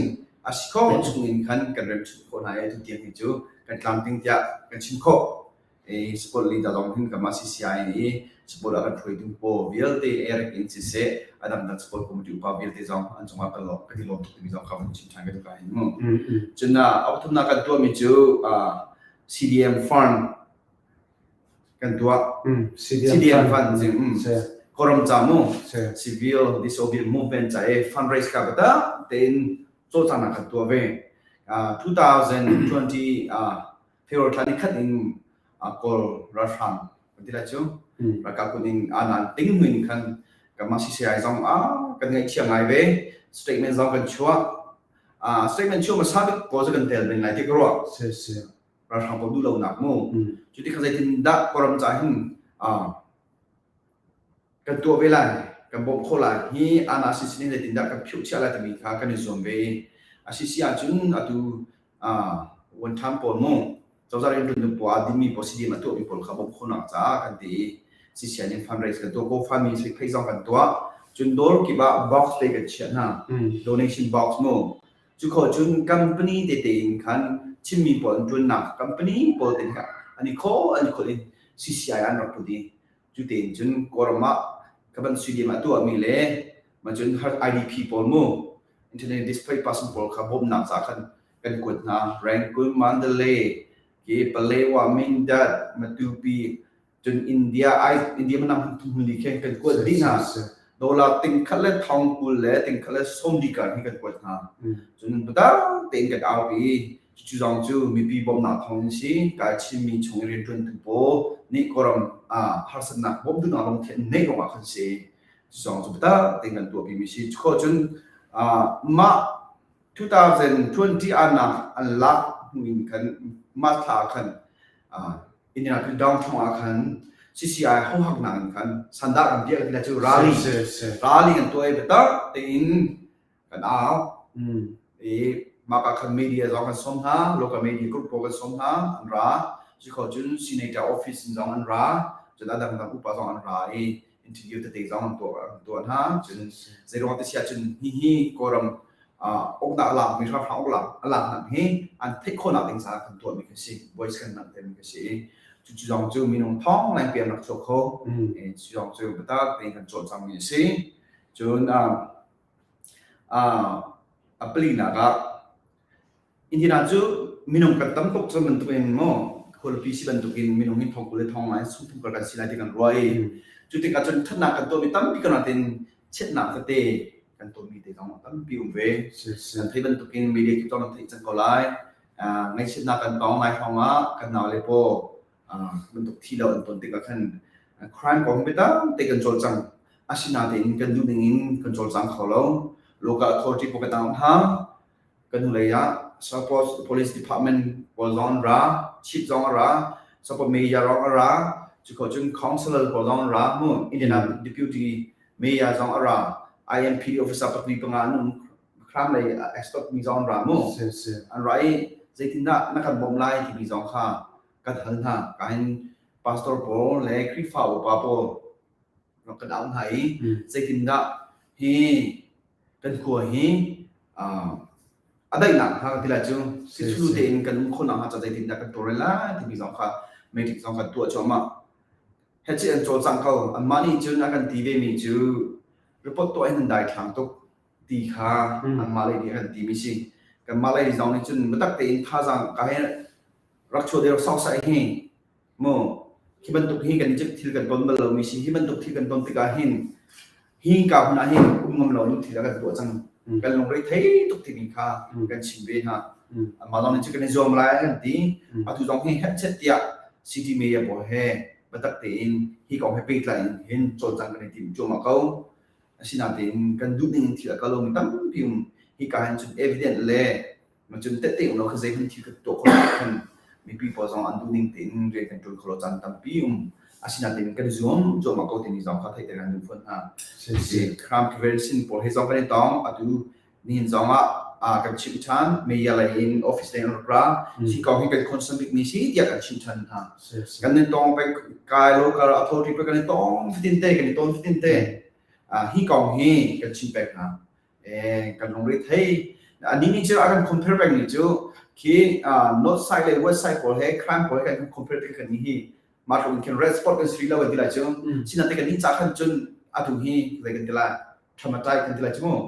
[SPEAKER 4] a si khawh chung in khan kan remchunh khawh hna i atu tiang hi cu kan tlamtling tiah kan chim khawh. I sport leader zong hin kanmah CCI i sport a kan hruaitu pawl vialte Eric in siseh a dangdang sport committee upa vialte zong an cungah kan lawm kan i lawm tuk timi zong kha vun chim ṭhan ka duh ka hin mu. Cun a pathumnak kan tuahmi cu CDM Fund kan tuah. CDM Fund Kawlram ca mu Civil Disobedience Movement ca i fundraise ka biatak tein cawlcanghnak kan tuah ve. 2020 February thla ni khat in Kawl ralhrang kan ti lai cu ralkap kut in anan ting hnuin khan kanmah CCI zong kan ngaihchia ngai ve. Statement zong kan chuah. Statement chuah hmasa bik pawl cu kan tel men lai ti ka ruah. Ralhrang pawl duh lonak mu. Cu ti kha zeitin dah Kawlram ca hin kan tuah ve lai, kan bawmh khawh lai. Hi ana sisi nih zeitindah kan phiuh chiah lai timi kha kan i zuam ve i a sisi ahcun atu one time pawl mu cozah rianṭuan pawl ah dinmi pawl CDM a tuahmi pawl kha bawmh khawhnak caah kan ti i CCN in fundraise kan tuah GoFundMe phei zong kan tuah. Cun dawr kip ah box te kan chiah hna, donation box mu. Cu kho cun company tete in khan Chinmi pawl an ṭuannak company pawl te kha an i khawl an i kholh in CCI an rak put i cu tein cun Kawlram ah ka ban CDM a tuahmi le ma cun IDP pawl mu internet display person pawl kha bawmhnak ca khan kan kuat hna. Rangoon, Mandalay, ke Palewa, Mindat, Matupi, cun India ai India manam thum li khe kan kuat dih hna. Dollar 100 le 20,000 le 140 kar hi kan kuat hna. Cun biatak tein kan au i cucu zong cu mipi bawmhnak thawng in si kai Chinmi chung i rianṭuantu pawl nih Kawlram ah harsatnak bawmh duhnak lungthin an neih ruangah khan si. Zong cu biatak tein kan tuahpimi si. Cukhawh cun mah 2020 anak an lak hnu in khan mah thla ah khan Indianapolis downtown ah khan CCI hohaknak in khan sandah kan piah kan ti cu rally rally kan tuah i biatak tein kan au. I mah ka khan media zong kan sawm hna, local media group pawl kan sawm hna, an ra. Cu kho cun senator office in zong an ra, cun a dangdang upa zong an ra i interview tete zong an tuah an tuah hna. Cun zeiruang ti si ahcun hihi Kawlram uknak lak mi hranghrang uk lak a lak nak hi an theih khawhnak ding caah kan tuahmi kha si voice kan langhter mi kha si i cucu zong cu minung thong lengpi an rak chuak kho. Cu zong cu biatak tein kan cawlcang mi a si. Cun a palinak ah Indiana cu minung kan tam tuk cun bantuk in maw khualipi si bantuk in minung hi thong 20 le thong ngai sung thum kar kan si lai ti kan ruah i cu tikah cun ṭhatnak kan tuahmi tampi kan natin chiatnak tete kan tuahmi te zong tampi um ve. Kan theih bantuk in media kip zong kan theih cang ko lai. Ngaihchiatnak kan tong lai hrawng ah kan naule pawl bantuk thi lo an ton tikah khan crime kong biatak te kan cawlcang. Asinain kan duh ning in kan cawlcang kho lo. Local authority pawl kan hna. Kan hnulei ah. Support Police Department pawl zong an ra, chief zong a ra, support mayor zong a ra, cu cun councilor pawl zong an ra mu, Indiana Deputy Mayor zong a ra, IMP officer pakui panga an um, crime lei expert mi zong an ra mu. An ra i zeitindah na kan bawmh lai timi zong kha kan hal hna. Ka hin pastor pawl le Khrihfa upa pawl kan auh hna i zeitindah hi kan khua hi a daihnak hnga kan ti lai cu sithlu tein kan um khawhnak hnga ca zeitindah kan tawlrel lai timi zong kha meeting zong kan tuah cuahmah. Hechet an cawlcang ko. Anmah nih cun a kan ti vemi cu report tuah hin an daithlang tuk ti kha anmah lei nih a kan timi si. Kanmah lei zong nih cun biatak tein thazaang ka he rak chuah deuh sawsai hi mu hi bantuk hi kan i thil kan ton bal lomi si hi bantuk thil kan ton tikah hin hi ka hmun ah hin um ngam lo in thil a kan tuah cang kan lungre thei tuk timi kha kan chim ve hna mah zong nih cu kan i zuam lai kan ti atu zong hi hetchet tiah city mayor pawl he biatak tein hi kong he pehtlai in hin cawlcang kan i tim cuahmah ko asinain kan duh ning in thil a kal lomi tampi um hi ka hin cun evident le Cun tehte um lo kha zeihmanh thil ka tuah khawh lo khan mipi pawl zong an duhning tein rian kan ṭuan kho lo caan tampi um. Asinain kan i zuam cuahmah ko timi zong kha theihter kan duh fawn hna. Crime prevention pawl he zong kan i tong. Atu nihin zong ah kan chimh ṭhan. Media lei in office lei in rak ra. Hi kong hi kan concern bikmi si tiah kan chimh ṭhan hna. Kan i tong peng kai local authority pa kan i tong fatin te kan i ton fatin te. Hi kong hi kan chim peng hna. Kan lungre thei. Ani nih cu a kan compare peng ni cu khi north side le west side pawl he crime pawl he kan compare tik kan ni hi mah tluk in khin red spot kan si lo kan ti lai cu sina te kan ni ca khan cun atu hi zei kan ti lai traumatized kan ti lai cu mu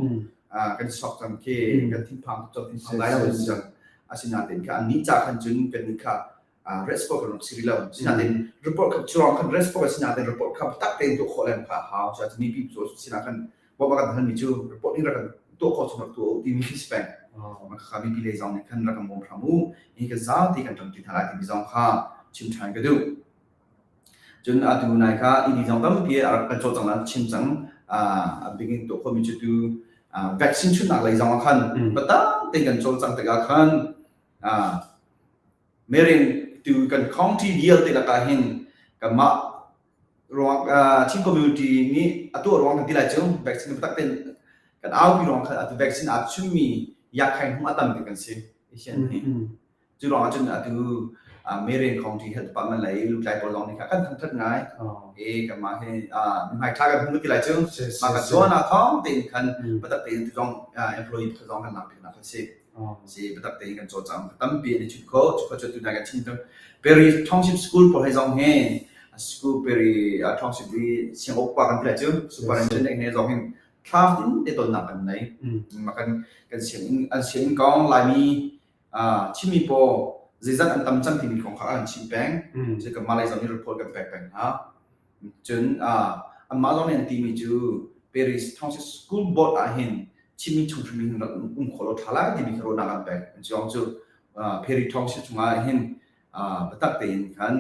[SPEAKER 4] kan sok cang khi kan thinphang tuk cang thinphang lai lo kan cang asinain kha an ni ca khan cun kan ni kha red spot kan rak si rih lo sinain report kha curang khan red spot sinain report kha tak tein tuah khawh lem kha hau cu mipi cu sinah khan bawmh a kan halmi cu report hi rak kan tuah khawh chung rak tuah u timi khi si peng kha mipi lei zong nih khan rak kan bawm hram u hi kan zapi kan ṭang ṭi hna lai timi zong kha chim ṭhan ka duh cun atu nai kha ini zong tampi a rak kan cawlcang lan chim cang a bigin tuah khawhmi cu tu vaccine chunnak lei zong ah khan patang tein kan cawlcang tikah khan Mering tu kan county vialte lakah hin kanmah ruang Chin community nih a tuah ruang kan ti lai cu vaccine biatak tein kan aupi ruang khan atu vaccine aa chunmi yakhain hung a tam bik kan si Asian hi. Cu ruang ahcun atu Marion County Health Department lei lutlai pawl zong nih kha kan thangthat ngai. E kanmah hi mihmai tha kan hmu ti lai cu mah kan tuan ah thawng tein khan biatak tein tu zong employee pakhat zong kan lak piak nak kan si. Si biatak tein kan cawlcang tampi an i chim kho cu cu tu kan chim tung Perry Township School pawl he zong he school Perry Township i sianguk pa kan ti lai cu superintendent he zong hin thla tin te tonnak kan nei ma kan kan sianginn an sianginn kong Laimi Chinmi pawl zeizat an tam cang timi kong kha an chim peng cu kan Malay zong nih report kan pek peng hna Cun anmah zong nih an timi cu Paris Township School Board ah hin Chinmi chung hrim hin rak um khawh lo ṭha lai timi kha ruahnak an pek. Cu cu Perry Township chungah hin biatak tein khan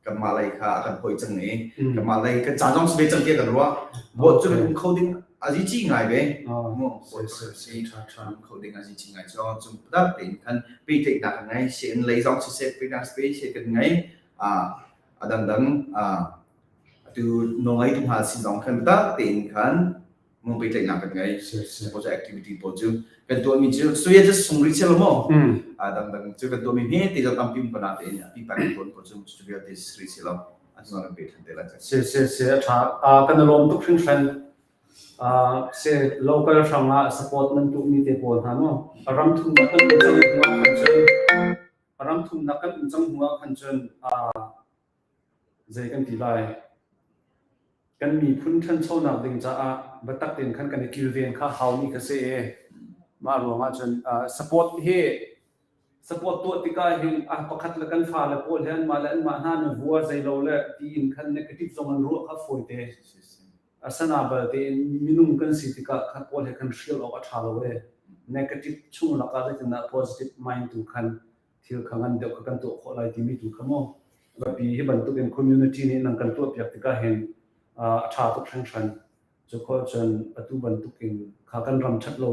[SPEAKER 4] kanmah lei kha a kan hoi cang i kanmah lei kan ca zong si ve cang tiah kan ruah. Board cu kan um kho ding a zici ngai ve. Um kho ding a zici ngai cu cu biatak tein khan pehtlaihnak kan ngei. CN lei zong siseh, pehtlaihnak space kan ngei. A dangdang atu nawlngeitu hna sin zong khan biatak tein khan mung pehtlaihnak kan ngei. Suppose activity pawl cu kan tuahmi cu soya just sung rih sia lo maw? A dangdang cu kan tuahmi hme te zong tampi um ko na tein a pipa kan tuan pawl cu cu vialte sri si lo. An zong kan pe than te lai.
[SPEAKER 2] Si si si a tha. Kan i lawm tuk hringhran. Si local hrangah support nan tuahmi te pawl hna mu. Ram thumnak kan um cang hnu ah khan cun ram thumnak kan um cang hnu ah khan cun zei kan ti lai kan miphun ṭhanchonak ding caah biatak tein khan kan i kilven kha haumi kha si i mah ruangah cun support hi support tuah tikah hin a pakhat le kan fale pawl hi anmah le anmah hna nih vua zeilo le tiin khan negative zong an ruah kha fawite asana bal tein minung kan si tikah kha pawl he khan hrial awk a ṭha lo e negative chung lakah zeitindah positive mind tu khan thil kha ngan deuh kha kan tuah khawh lai timi tu kha maw biapi hi bantukin community nih nan kan tuahpiak tikah hin a ṭha tuk hringhran. Cu khawh cun atu bantukin kha kan ram ṭhat lo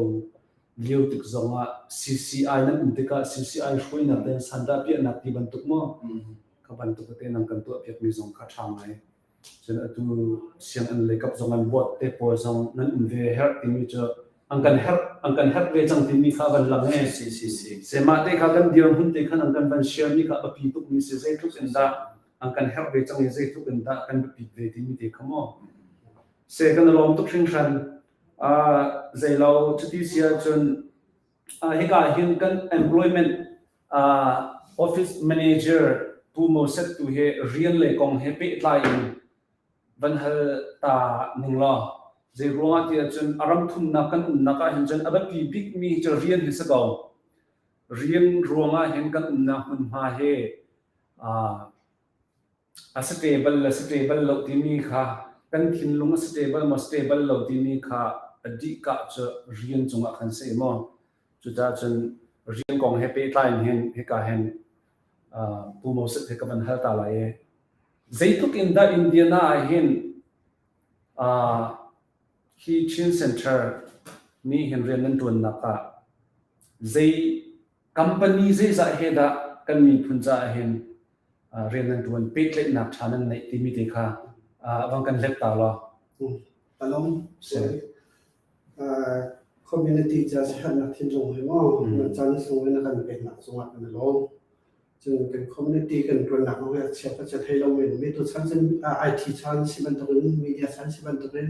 [SPEAKER 2] Lio tik zongah CCI nan um tikah CCI hruainak den sandah piahnak ti bantuk maw kha bantuk te nan kan tuah piakmi zong kha ṭha ngai. Cun atu sianginn lei kap zong an board te pawl zong nan um ve herh timi cu an kan herh an kan herh ve cang timi kha van lang e.
[SPEAKER 4] Si si si.
[SPEAKER 2] Se mah te kha kan dirhmun te khan an kan van share mi kha a biapi tuk mi si zeitluk in dah an kan herh ve cang i zeitluk in dah kan biapit ve timi te kha maw. Se kan lawm tuk hringhran. Uh, zeilo cuti si ahcun uh, hika hin kan employment uh, office manager Pu Moses tu he rian le kong he pehtlai in van hal ta ning law zei ruangah ti ahcun a ram thumnak kan umnak ah hin cun a biapi bikmi cu rian hi si ko rian ruangah hin kan umnak hmunhma he uh, A stable le stable lo timi kha kan thinlung a stable maw stable lo timi kha a dihkah cu rian cungah khan si maw. Cucaah cun rian kong he pehtlai in hin hika hin uh, Pu Moses he ka van hal ta lai i zeitluk in dah Indiana ah hin uh, hi Chin Center nih hin rian nan ṭuannak ah zei company zeizah he dah kan miphun caah hin rian nan ṭuan pehtlaihnak ṭha nan neih timi te kha vang kan let ta law.
[SPEAKER 5] Along community ca siaherhnak thinlung he maw na caan sung in na kan peknak cungah kan i lawm. Cun kan community kan ṭuannak zong hi a chia ka chia thei lo men mi tu chan cun IT chan si bantukin media chan si bantukin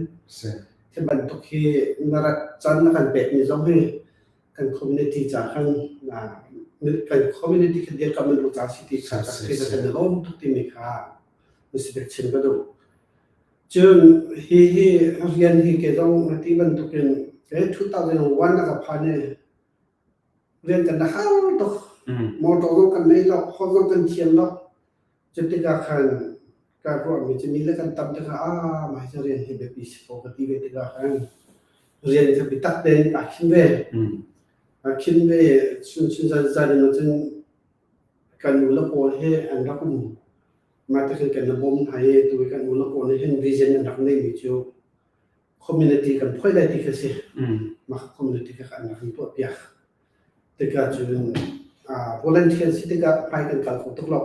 [SPEAKER 5] hi bantuk hi na rat caan na kan pekmi zong hi kan community ca khan kan community kha dirkamh in ca si ti kha kan i lawm tuk timi kha na chim ka duh. Cun hi hi rian hi ke zong na ti bantukin 2001 a ka phan i rian kan har tuk. Motor zong kan nei lo, holh zong kan thiam lo. Cutikah khan ka ruahmi cu mi le kan tam tikah ah mah hi rian hi biapi si ko ka ti ve tikah khan rian kha biatak tein kaa khin ve. Kaa khin ve chun chun zan zan in cun kan u le pawl he an rak um. Mah tikhin kan i bawm hna i tu i kan u le pawl nih hin vision an rak neihmi cu community kan phoih lai ti kha si. Mah community kha an rak kan tuahpiak. Tikah cun volunteer si tikah hmai kan kal kho tuk lo.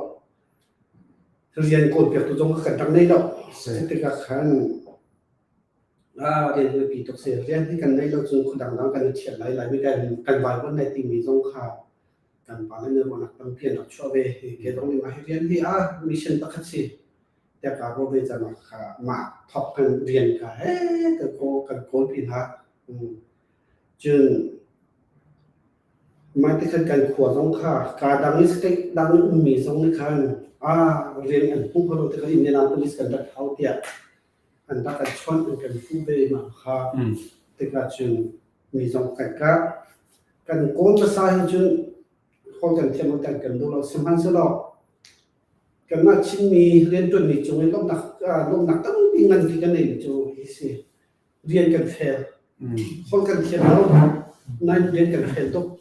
[SPEAKER 5] Rian kawlpiaktu zong kan rak nei lo. Tikah khan rian biapi tuk si. Rian hi kan nei lo cun khua dangdang kan i ṭhial lai, Laimi kan kan vaivuan lai timi zong kha kan pale nih ruahnak tampi an rak chuah ve. Ke zong nih mah hi rian hi ah mission pakhat si. Tiah kaa ruah ve cang kha mah thawk kan rian kha he kan kawl kan kawl pi hna. Cun Mah tikhan kan khua zong kha kaa dang i state dang i ummi zong nih khan ah rian an hmuh kho lo tikah Indianapolis kan rat hau tiah an rak kan chawnh an kan fuh ve mah kha tikah cun mi zong kan kah. Kan kawl hmasa hin cun kawl kan thiam lo kan kan duh lo sihmanhsehlaw kanmah Chinmi rianṭuanmi cung i lawmhnak lawmhnak tampi nganpi kan neihmi cu hi si. Rian kan fel. Holh kan thiam lo. Nain rian kan fel tuk.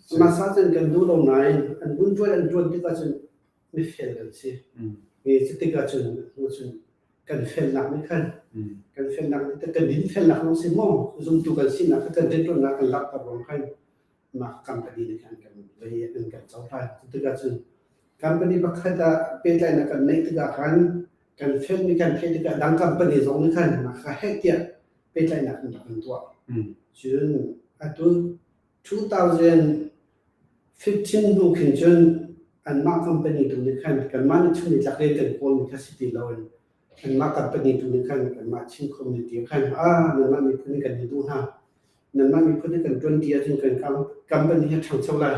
[SPEAKER 5] Masa cun kan duh lo nain an vun ṭuan an ṭuan tikah cun mifel kan si. Mi cutik ahcun cun kan felnak nih khan kan felnak nih kan dinfelnak lawng si maw zumtu kan sinak kha kan rianṭuannak kan langhter ruang khan mah company nih khan kan lei an kan cohlan. Cutikah cun company pakhat ah pehtlaihnak kan neih tikah khan kan felmi kan theih tikah dang company zong nih khan mah kha heh tiah pehtlaihnak an rak kan tuah. Cun atu 2015 hnu khin cun anmah company tu nih khan kanmah nih chung nitlak rian kan kawlmi kha si ti loin anmah company tu nih khan kanmah Chin community khan ah nanmah miphun nih kan hi duh hna nanmah miphun nih kan ṭuan ti ahcun kan company hi a ṭhangcho lai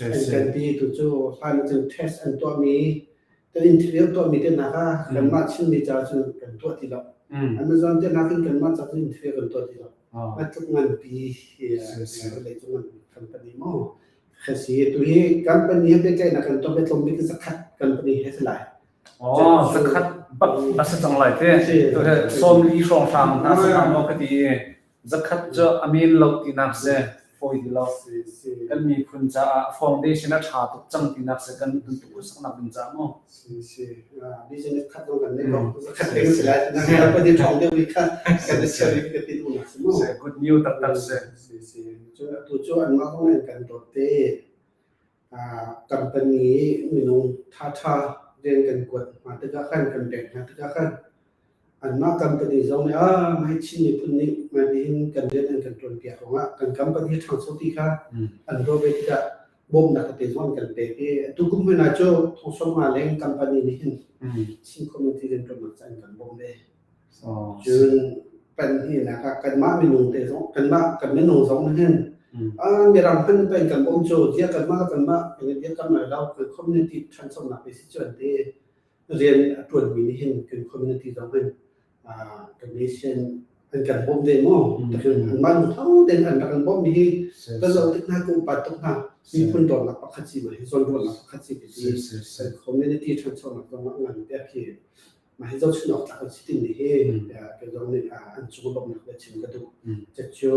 [SPEAKER 5] an kan ti tu cu hlan cun test an tuahmi kan interview tuahmi te hna kha kanmah Chinmi caah cun kan tuah ti lo Amazon te hna khin kanmah caah cun interview kan tuah ti lo a tluk nganpi vawlei cung nganpi company maw khasi tu hi company he pehtlaihnak kan tuah tlawm bik zakhat company he si lai
[SPEAKER 2] Oh, zakhat bak a si cang lai te. Tu he 40 hrawng hrang hna si maw ka ti zakhat cu a men lo tinak si fawi ti lo. Kan miphun caah foundation a ṭha tuk cang tinak si kan tuk saknak ding caah maw.
[SPEAKER 5] Si si business khat zong kan nei lo. Zakhat ding si lai. Na company ṭhawng deuh mi kha kan i share ka ti duhnak si mu.
[SPEAKER 2] Good news taktak si.
[SPEAKER 5] Si si. Cun Atu cu anmah zong nih an kan dawt te. Company i minung ṭhaṭha rian kan kuat hna tikah khan kan pek hna tikah khan anmah company zong nih ah mah hi Chin miphun nih mah nihin kan rian an kan ṭuanpiak ruangah kan company a ṭhangcho ti kha an ruah ve tikah bawmhnak tete zong an kan pek i atu kum hmanh ah cu 15,000 leng company nih hin Chin community rianṭuannak ca an kan bawmh ve. Cun panhnihnak ah kanmah minung te zong kanmah kan minung zong hin mirang hman pen kan um cu dia kanmah le kanmah kan i dirkamh lai lo kan community ṭhanchonak pe si cu an ti rian a ṭuanmi nih hin kan community zong hin kan nation an kan bawmh ve mu takin anmah lungtho tein an rak kan bawmh mi hi ka zoh tik hna ka upat tuk hna miphun dawtnak pakhat si ma hi zawnruahnak pakhat si ti kan community ṭhanchonak zong ah ngan piak hi Mah hi zohchunh awk tlak an si timi hi kei zong nih an cung bawmhnak le chim ka duh. Cucu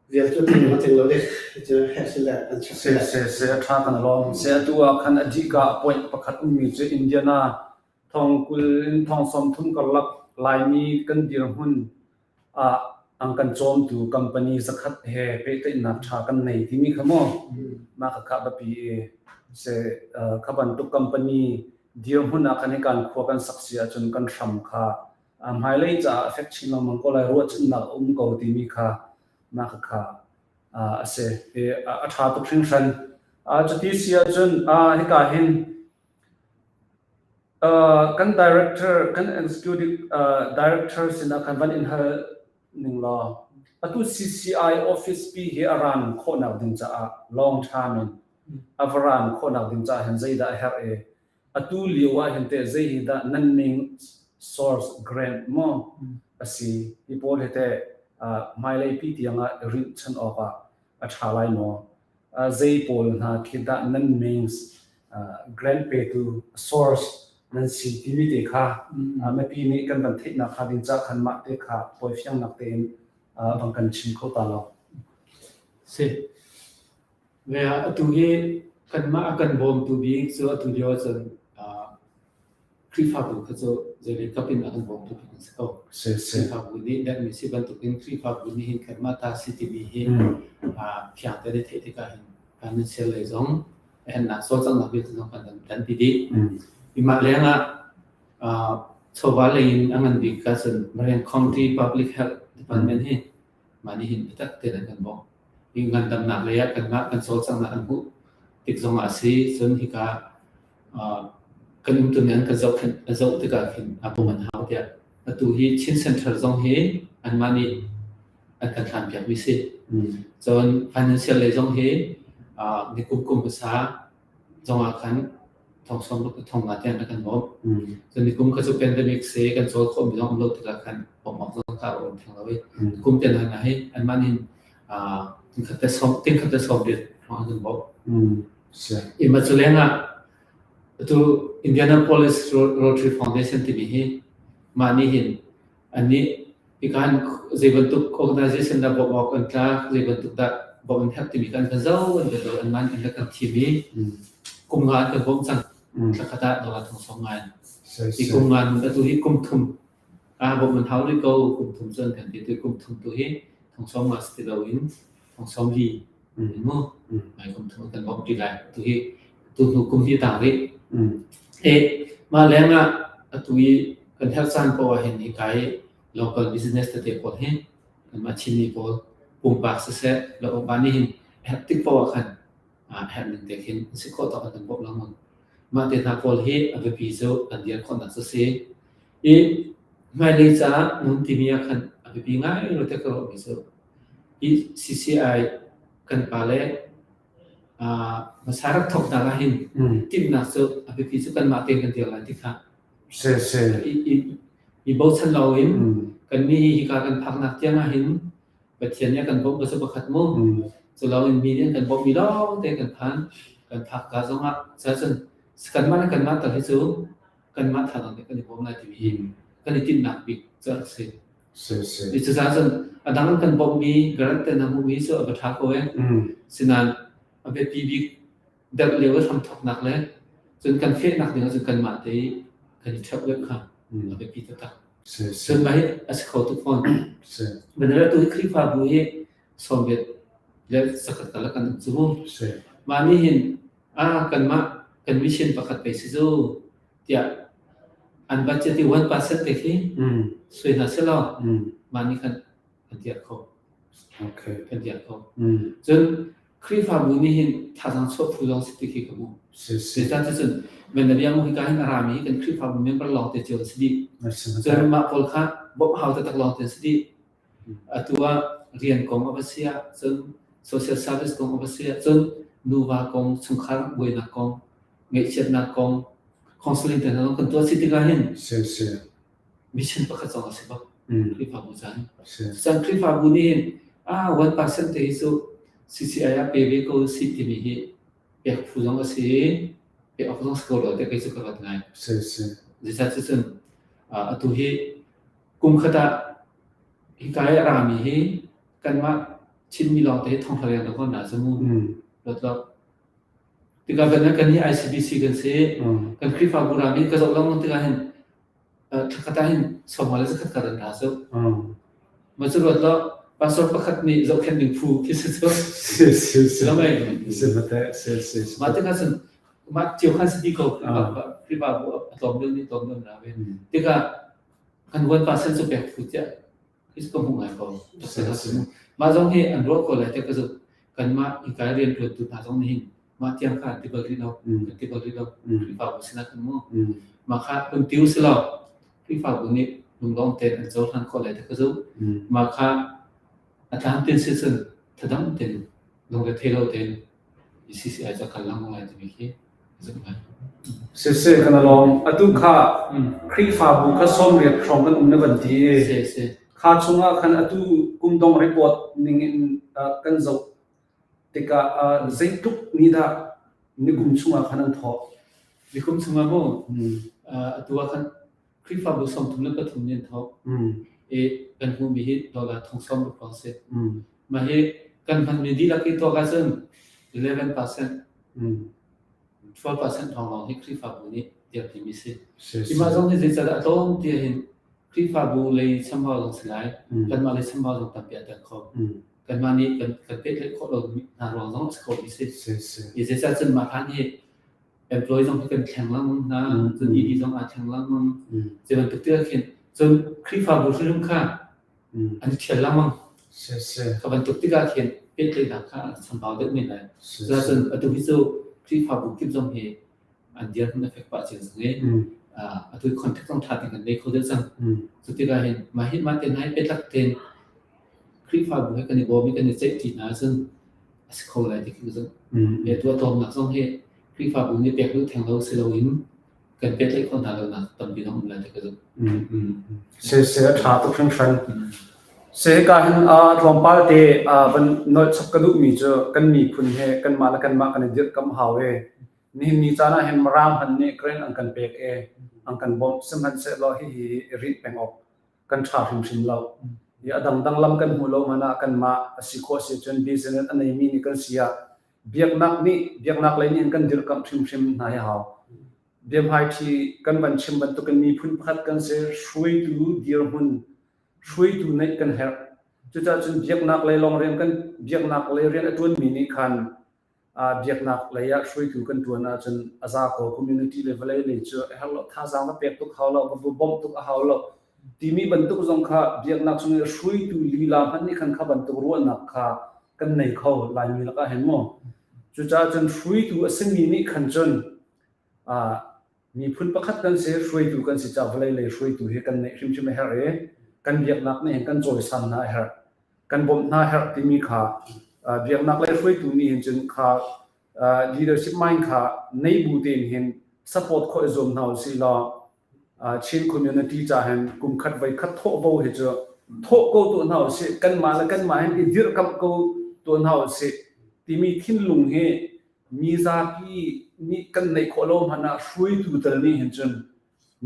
[SPEAKER 5] vial cu tling ma tling lo ding cu he si le an chek
[SPEAKER 2] Se se se a tha kan lawm. Se atu ah khan a dika point pakhat ummi cu Indiana thong 20 in thong 30 karlak Laimi kan dirhmun ah an kan cawmtu company zakhat he pehtlaihnak ṭha kan nei timi kha maw mah kha kha biapi i se kha bantuk company dirhmun ah khan hi kan khua kan sak si ahcun kan hram kha hmailei caah a fek chin lengmang ko lai ruahchannak a um ko timi kha mah kha kha a si a ṭha tuk hringhran cuti si ahcun hika hin Kan director, kan executive director sinah khan van in hal ning law, atu CCI office pi hi a ran khawhnak ding caah long term in a va ran khawhnak ding caah hin zeidah a herh i atu lio ah hin teh zei hi dah nan main source grant maw a si hi pawl hi teh hmailei pi tiang ah rinh chan awk ah a ṭha lai maw? Zei pawl hna khi dah nan means grant petu source nan si timi te kha mipi nih kan van theihnak hnga ding caah khan mah te kha tawifiangnak tein van kan chim kho ta lo.
[SPEAKER 3] Si. Ve atu hi kanmah a kan bawmtu bik cu atu lio ahcun Khrihfabu kha cu zeilei kap in a kan bawmtu bik an si ko. Khrihfabu nih dermi si bantukin Khrihfabu nih hin kanmah ta si timi hi fiang tein i theih tikah hin financial lei zong a herhnak cawlcanghnak vialte zong kan kan ti dih. Hi mah lengah chawva lei in a ngan bik ka cun Marian County Public Health Department hi mah nih hin biatak tein an kan bawmh. Hi ngandamnak lei ah kanmah kan cawlcanghnak an hmuh tik zongah a si. Cun hika kan umtuning an kan zohkhenh a zoh tikah khin a bawm an hau tiah atu hi Chin Central zong hi anmah nih an kan hlan piakmi si. Cun financial lei zong hi nikum kum hmasa zong ah khan thong sawm thong nga tiang kan bawmh. Cun nikum kha cu pandemic se kan cawl khawhmi zong um lo tikah khan bawmh awk zong kha a um theng lo i kum te hna hi anmah nih tingkhat te sawm tingkhat te sawm riat an kan bawmh. Ima cu lengah atu Indianapolis Rotary Foundation timi hi mah nih hin annih hika hin zei bantuk organization dah bawmh awk an tlak, zei bantuk dah bawmh an herh timi kha an kan zoh, an kan zoh, anmah an kan thim i kum nga an kan bawmh cang. Thla khat ah dollar thong sawm nga in. Hi kum nga atu hi kum thum ah bawmh an hau rih ko, kum thum cu an kan ti. Tu kum thum tu hi thong sawm nga si ti loin thong sawm li mu mai kum thum kan bawmh ti lai tu hi tu hnu kum hi tang rih e mah leng ah atu i kan herh caan paoh ah hin hi kai local business tete pawl hi kanmah Chinmi pawl pumpak siseh lo upa nih hin herh tik paoh ah khan herh ning te khin si khawh tawk kan bawmh lengmang mah te hna pawl hi a biapi cu kan dir khawhnak cu si i hmailei caah nun timi ah khan a biapi ngai lo te ka ruahmi cu Hi CCI kan pale hmasa rak thawknak ah hin timhnak cu a biapi cu kanmah tein kan dir lai ti kha i bochan loin kannih hi hika kan phaknak tiang ah hin Pathian nih a kan bawmh ka cu pakhat mu. Cu loin mi nih an kan bawmhmi lawng te kan phan. Kan phak ka zongah cun kanmah le kanmah tal hi cu kanmah thazaang nih kan i bawm lai timi hi kan i tinhnak bik cu a rak si. Cucaah cun a dang kan bawmhmi grant te na hmuhmi cu a va ṭha ko ee. Sinain a biapi bik deuh lio i hramthawknak le cun kan fehnak ding ahcun kanmah te i kan i ṭheuh deuh kha a biapi taktak. Cun mah hi a si kho tuk fawn. Vanilla tu hi Khrihfabu hi 90. Le zakhat karlak kan um cu. Mah nih hin ah kanmah kan mission pakhat pei si cu tiah an budget i 1% te khi sui hna selaw mah nih khan kan dirh kho. Kan dirh kho. Cun Khrihfabu nih hin thazaang chuah phu zong si ti khi ka hmuh. Zeicahtiah cun Vendavia mu hika hin a rami kan Khrihfabu member lawng te cio an si dih. Cun mah pawl kha bawmh hau taktak lawng te an si dih. Atu ah rian kong a va si ah cun social service kong a va si ah cun nuva kong, chungkhar buainak kong, ngaihchiatnak kong, counseling te hna zong kan tuah si tikah hin mission pakhat zong a si bak. Khrihfabu caan. Cun Khrihfabu nih hin ah 1% te hi cu CCI ah pe ve ko si timi hi pek phu zong a si i pek awk zong si ko lo tiah kei cu ka ruat ngai. Zeicah cun atu hi kum khat ah hika i a rami hi kanmah Chinmi lawngte hi thonghla rian kan na cu mu. Lotlok. Tikah kan kan hi ICBC kan si. Kan Khrihfabu rami ka zoh lengmang tikah hin thlakhat ah hin sawmnga le zakhat kar an ra cu. Ma cu ruat law pastor pakhat nih zohkhenh ding phu khi si cu.
[SPEAKER 2] Si si si.
[SPEAKER 3] Lo mei.
[SPEAKER 2] Si mate si si.
[SPEAKER 3] Mah tikah cun mah cio khan si di ko Khrihfabu a tlawm deuh nih tlawm deuh na ve. Tikah kan vuan pa sen cu pek phu tiah khi ka hmuh ngai ko. Mah zong hi an ruah ko lai tiah ka zumh. Kanmah hika rianṭuantu hna zong nih hin mah tiang kha an ti bal rih lo. Kan ti bal rih lo. Khrihfabu sinah kan mu. Mah kha hun ti usih law Khrihfabu nih lunglawm tein an cohlan khawh lai tiah ka zumh. Mah kha a tlamtlin si cun thadam tein lungrethei lo tein CCI cu a kal lengmang lai timi khi ka zumh ngai.
[SPEAKER 2] Siseh kan lawm. Atu kha Khrihfabu kha 80 hrawng kan um na van ti i kha chungah khan atu kum dong report ning in kan zoh tikah zeitluk nih dah nikum chungah khan an thawh?
[SPEAKER 3] Nikum chungah maw? Atu ah khan Khrihfabu 33 nih an thawk. I kan hmuhmi hi dollar thong sawm ruk lawng si. Mah hi kan hmanmi dihlak i tuak ahcun 11%, 12% lawng hi Khrihfabu nih dirpimi si. Hi mah zong hi zeicadah a tlawm ti ahhin Khrihfabu lei chambau zong si lai, kanmah lei chambau zong tampi a tel kho. Kanmah nih kan kan pehtlaih khawh lo hna ruang zong a si kho mi si. I zeicah cun mah hlan hi employee zong hi kan thleng lengmang hna, cun ED zong aa thleng lengmang. Zei bantuk ti ah khin cun Khrihfabu hrimhrim kha an i ṭhial lengmang. Kha bantuk tikah khin pehtlaihnak kha a chambau deuh men lai. Cucaah atu hi cu Khrihfabu kip zong hi an dirhmun a fek pah cio cang i atu contact zong ṭha tein kan ngei kho deuh cang. Cu tikah hin mah hi mah te hna hi biatak tein Khrihfabu he kan i bawm i kan i ceihṭi hna ahcun a si kho lai ti khi ka zumh. Tuah tawmnak zong hi Khrihfabu nih pek duh theng lo si loin kan pehtlaih khawh hna lonak tampi zong um lai ti ka zumh.
[SPEAKER 2] Siseh a ṭha tuk hringhran. Se hika hin tlawmpal te van nolh chap ka duhmi cu kan miphun he kanmah le kanmah kan i dirhkamh hau i nihin ni caan ah hin Mirang hmanh nih grant an kan pek i an kan bawmh sihmanhsehlaw hihi i rinh peng awk kan ṭha hrimhrim lo. I a dangdang lam kan hmuh lo hmanh ah kanmah a si khawh si cun business a neimi nih kan si ah biaknak nih biaknak lei nih hin kan dirhkamh hrimhrim hna hi hau. Biahmaiṭhi kan van chim bantukin miphun pakhat kan si, hruaitu dirhmun, hruaitu neih kan herh. Cucaah cun biaknak lei lawng rian kan biaknak lei rian a ṭuanmi nih khan biaknak lei ah hruaitu kan ṭuan ahcun a za ko. Community le vawlei lei cu a herh lo, thazaang va pek tuk hau lo, va bawmh tuk a hau lo. Timi bantuk zong kha biaknak chung i hruaitu lila hmanh nih khan kha bantuk ruahnak kha kan nei kho Laimi lakah hin mu. Cucaah cun hruaitu a simi nih khan cun miphun pakhat kan si, hruaitu kan si caah vawlei lei hruaitu hi kan neih hrimhrim a herh i kan biaknak nih hin kan cawisan hna a herh, kan bawmh hna a herh timi kha biaknak lei hruaitu nih hin cun kha leadership mind kha nei bu tein hin support khawh i zuam hna usih law Chin community ca hin kum khat voi khat thawh vo hi cu thawh ko tuah hna usih kanmah le kanmah hin i dirhkamh ko tuah hna usih timi thinlung hi mi zapi nih kan neih khawh lo hmanh ah hruaitu tal nih hin cun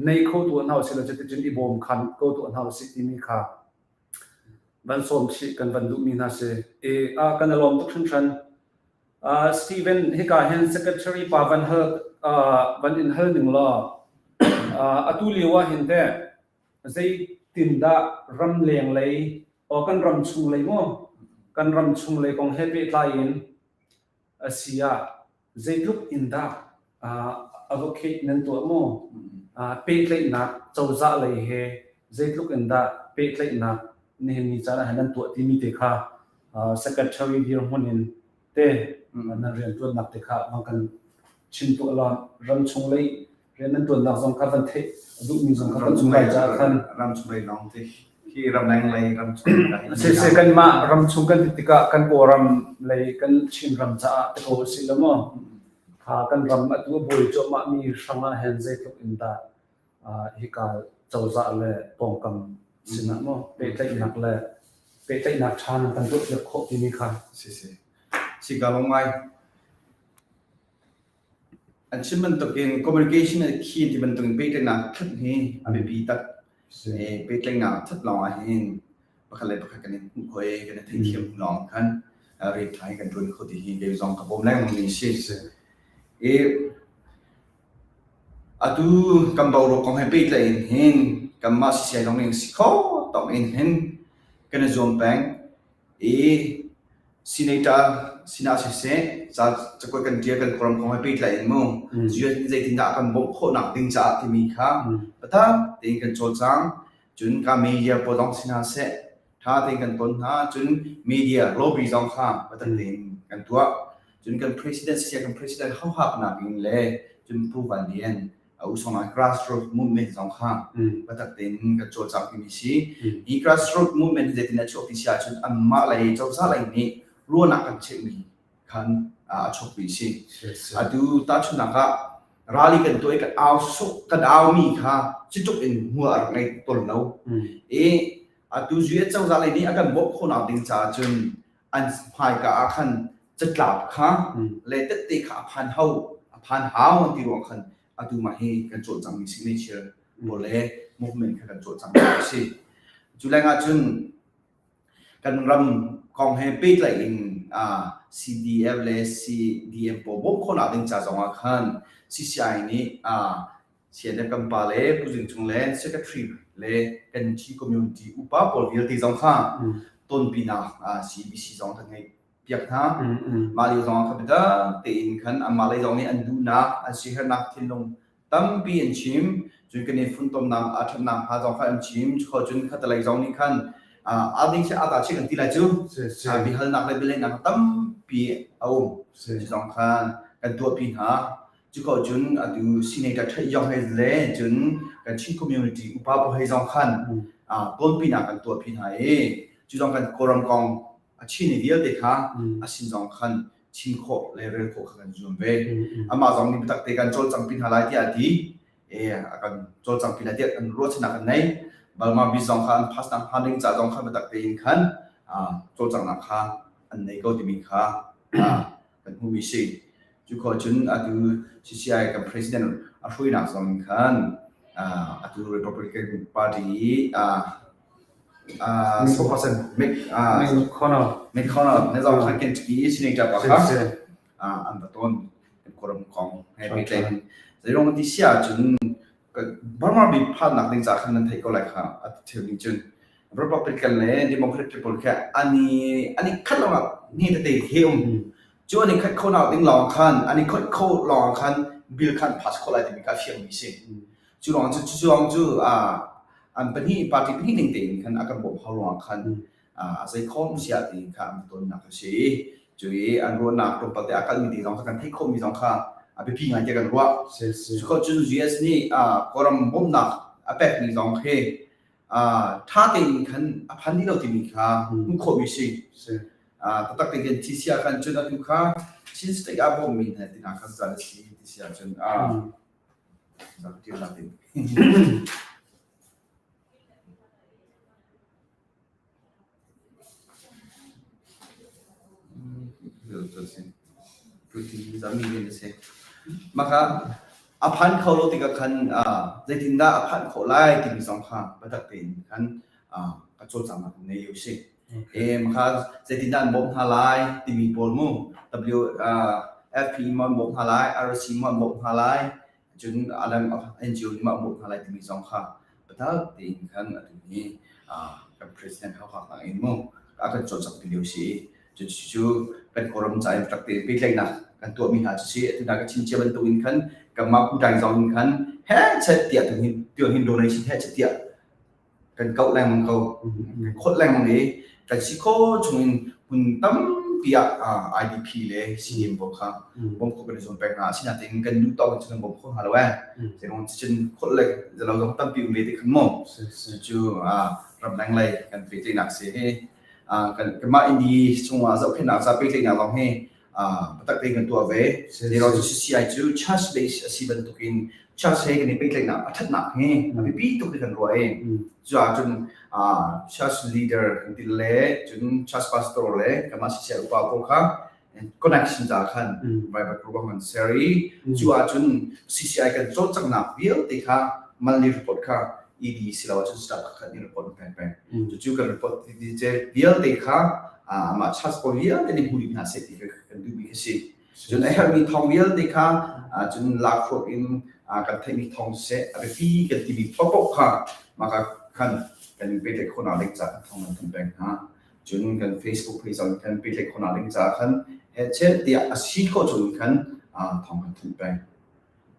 [SPEAKER 2] nei kho tuah hna usih law cuticun i bawm khan ko tuah hna usih timi kha van sawm chih kan van duhmi hna si. E, a kan i lawm tuk hringhran. Uh, Steven hika hin secretary pa van hal uh, van in hal ning law uh, atu lio ah hin teh zeitindah ramleng lei o kan ram chung lei maw? Kan ram chung lei kong he pehtlai in a si ah zeitluk in dah advocate nan tuah maw? Pehtlaihnak cozah lei he zeitluk in dah pehtlaihnak nihin ni caan ah hin nan tuah timi te kha secretary dirhmun in te nan rianṭuannak te kha van kan chim tuah law ramchung lei rian nan ṭuannak zong kha van theih a duhmi zong kha kan um lai caah khan
[SPEAKER 4] ramchung lei lawng te hi ramleng lei ramchung
[SPEAKER 2] Siseh kanmah ramchung kan ti tikah kan Kawlram lei kan Chinram caah te ko a si lo maw? Kha kan ram atu a buai cuahmah mi hrang ah hin zeitluk in dah hika cozah le pawngkam sinah maw pehtlaihnak le pehtlaihnak ṭha nan kan tuahpiak khawh timi kha.
[SPEAKER 4] Siseh. Si ka lawm ngai. An chim bantukin communication khi ti bantukin pehtlaihnak that hi a biapi tak. Pehtlaihnak that lawng ah hin pakhat le pakhat kan i hmuh kho i kan i theithiam lawng khan rian ṭha hi kan ṭuan kho ti hi kei zong ka bawm lengmang mi si. I atu kan boruak kong he pehtlaih in hin kanmah siseh zong ning si kho tawk in hin kan i zuam peng. I senator sinah siseh ca cakuat kan ṭial kan kawlram kong he pehtlaih in mu US nih zeitindah a kan bawmh khawhnak ding caah timi kha biatak tein kan cawlcang. Cun ka media pawl zong si hna seh ṭha tein kan ton hna. Cun media lobby zong kha biatak tein kan tuah. Cun kan president siseh kan president hauhaknak in le cun Pu Van Lian a usong grassroots movement zong kha biatak tein kan cawlcang timi si. Hi grassroots movement hi zeitin a chuak ti si ahcun anmah lei cozah lei nih ruahnak kan cheuhmi khan a chuakmi si. Atu tahchunhnak ah rally kan tuah i kan au kan aumi kha cutluk in hmual a rak ngei tawn lo. I atu US cozah lei nih a kan bawmh khawhnak ding caah cun an hmaika ah khan catlap kha le tette kha a phan hau a phan hau an ti ruang khan atu mah hi kan cawlcangmi signature pawl le movement kha kan cawlcangmi a si. Cu lengah cun kan ram kong he pehtlaih in CDF le CDM pawl bawmh khawhnak ding ca zong ah khan CCI nih CNF kan pa le Pu Zing Cung le Secretary le kan Chin community upa pawl vialte zong kha tonpinak CBC zong kan ngeih piak hna. Mah lio zong ah kha biatak tein khan anmah lei zong nih an duhnak, an sihernak thinlung tampi an chim. Cun kan i funtomnak a ṭhatnak hnga zong kha an chim. Cun khatalei zong nih khan aa ding a ta chih kan ti lai cu. Biahalnak le bialehnak tampi a um. Cu zong khan kan tuahpi hna. Cuko cun atu senator Ṭhaih Yong he le cun kan Chin community upa pawl he zong khan tonpinak kan tuahpi hna i cu zong kan Kawlram kong a chin i vialte kha a sin zong khan chim khawh le rel khawh kha kan zuam ve. Amah zong nih biatak te kan cawlcangpi hna lai tiah a ti. E a kan cawlcangpi lai tiah kan ruahchannak kan nei. Balma bi zong kha an pass nak hnga ding ca zong kha biatak tein khan cawlcanghnak kha an nei ko timi kha kan hmuhmi si. Cu khawh cun atu CCI kan president a hruainak zong in khan atu Republican Party i spokesperson Mick
[SPEAKER 2] McConnell
[SPEAKER 4] McConnell ne zong khan Kentucky senator pa kha an va ton Kawlram kong he pehtlaih in zeirong ti si ahcun Burma bi phannak ding ca khan nan theih ko lai kha a thil ning cun Republican le Democrat pawl kha ani ani khat lawng ah hne tete he um Cu an i khat khonak ding lawng khan an i khoih kho lawng khan bill khan pass khawh lai timi kha a fiangmi si. Cu lawng cu cu lawng cu an pahnih party pahnih ning tein khan a kan bawmh hau ruangah khan a zei khawm siah tiin kha an tonnak a si. Cu i an ruahnak tlawmpal te a kalmi ding zong kha kan theih khawhmi zong kha a biapi ngai tiah kan ruah. Cu ko cun US nih Kawlram bawmhnak a pekmi zong khi ṭha tein khan a phan dih lo timi kha hmuh khawhmi si. Taktak te khin thi sia khan cun atu kha Chin State ah bawmmi hna tina khan zan a si ti sia cun a zan tir la tin. Maka a phan kho lo tikah khan zeitindah a phanh khawh lai timi zong kha biatak tein khan ka cawlcanghnak nei lio si. E maka zeitindah an bawmh hna lai timi pawl mu W FP maw an bawmh hna lai RC maw an bawmh hna lai cun a dang NGO nih maw an bawmh hna lai timi zong kha biatak tein khan atu hi kan president hauhak in mu. a kan cawlcangh ti lio si. Cucu kan Kawlram ca in rak te pehtlaihnak kan tuahmi hna cu si. Atu hna ka chim cia bantuk in khan kanmah Putai zong in khan hechet tiah tu hin tu hin donation hechet tiah kan kauh lengmang ko. Kan khawlh lengmang i kan si khawh chung in hmun tampi ah IDP le CDM pawl kha bawmh khawh kan i zuam peng hna. Asinain kan duh tawk in cun kan bawm kho hna lo eh. Zeirong cun khawlh le zalo zong tampi um ve te khan mu. Cucu ramleng lei kan pehtlaihnak si hi. Kan kanmah Indi chungah zohkhenhnak ca pehtlaihnak zong hi biatak tein kan tuah ve. Zeirong cu CCI cu church base a si bantukin church he kan i pehtlaihnak a ṭhatnak hi a biapi tuk ti kan ruah i cucaah cun church leader kan ti le cun church pastor le kanmah CCI upa pawl kha connection ca khan Bible program kan ser i cu ahcun CCI kan cawlcanghnak vialte kha monthly report kha ED silo ahcun staff kha nih report an pek peng. Cucu kan report vialte kha amah church pawl vialte nih hmu dih hna seh ti kan duhmi khi si. Cun a herhmi thawng vialte kha cun lakhruak in kan theihmi thawng siseh a biapi kan timi paohpaoh kha mah khan kan pehtlaih khawhnak ding ca thawng kan thanh peng hna. Cun kan Facebook page zong kan pehtlaih khawhnak ding caah khan hechet tiah a si khawh chung khan thawng kan thanh peng.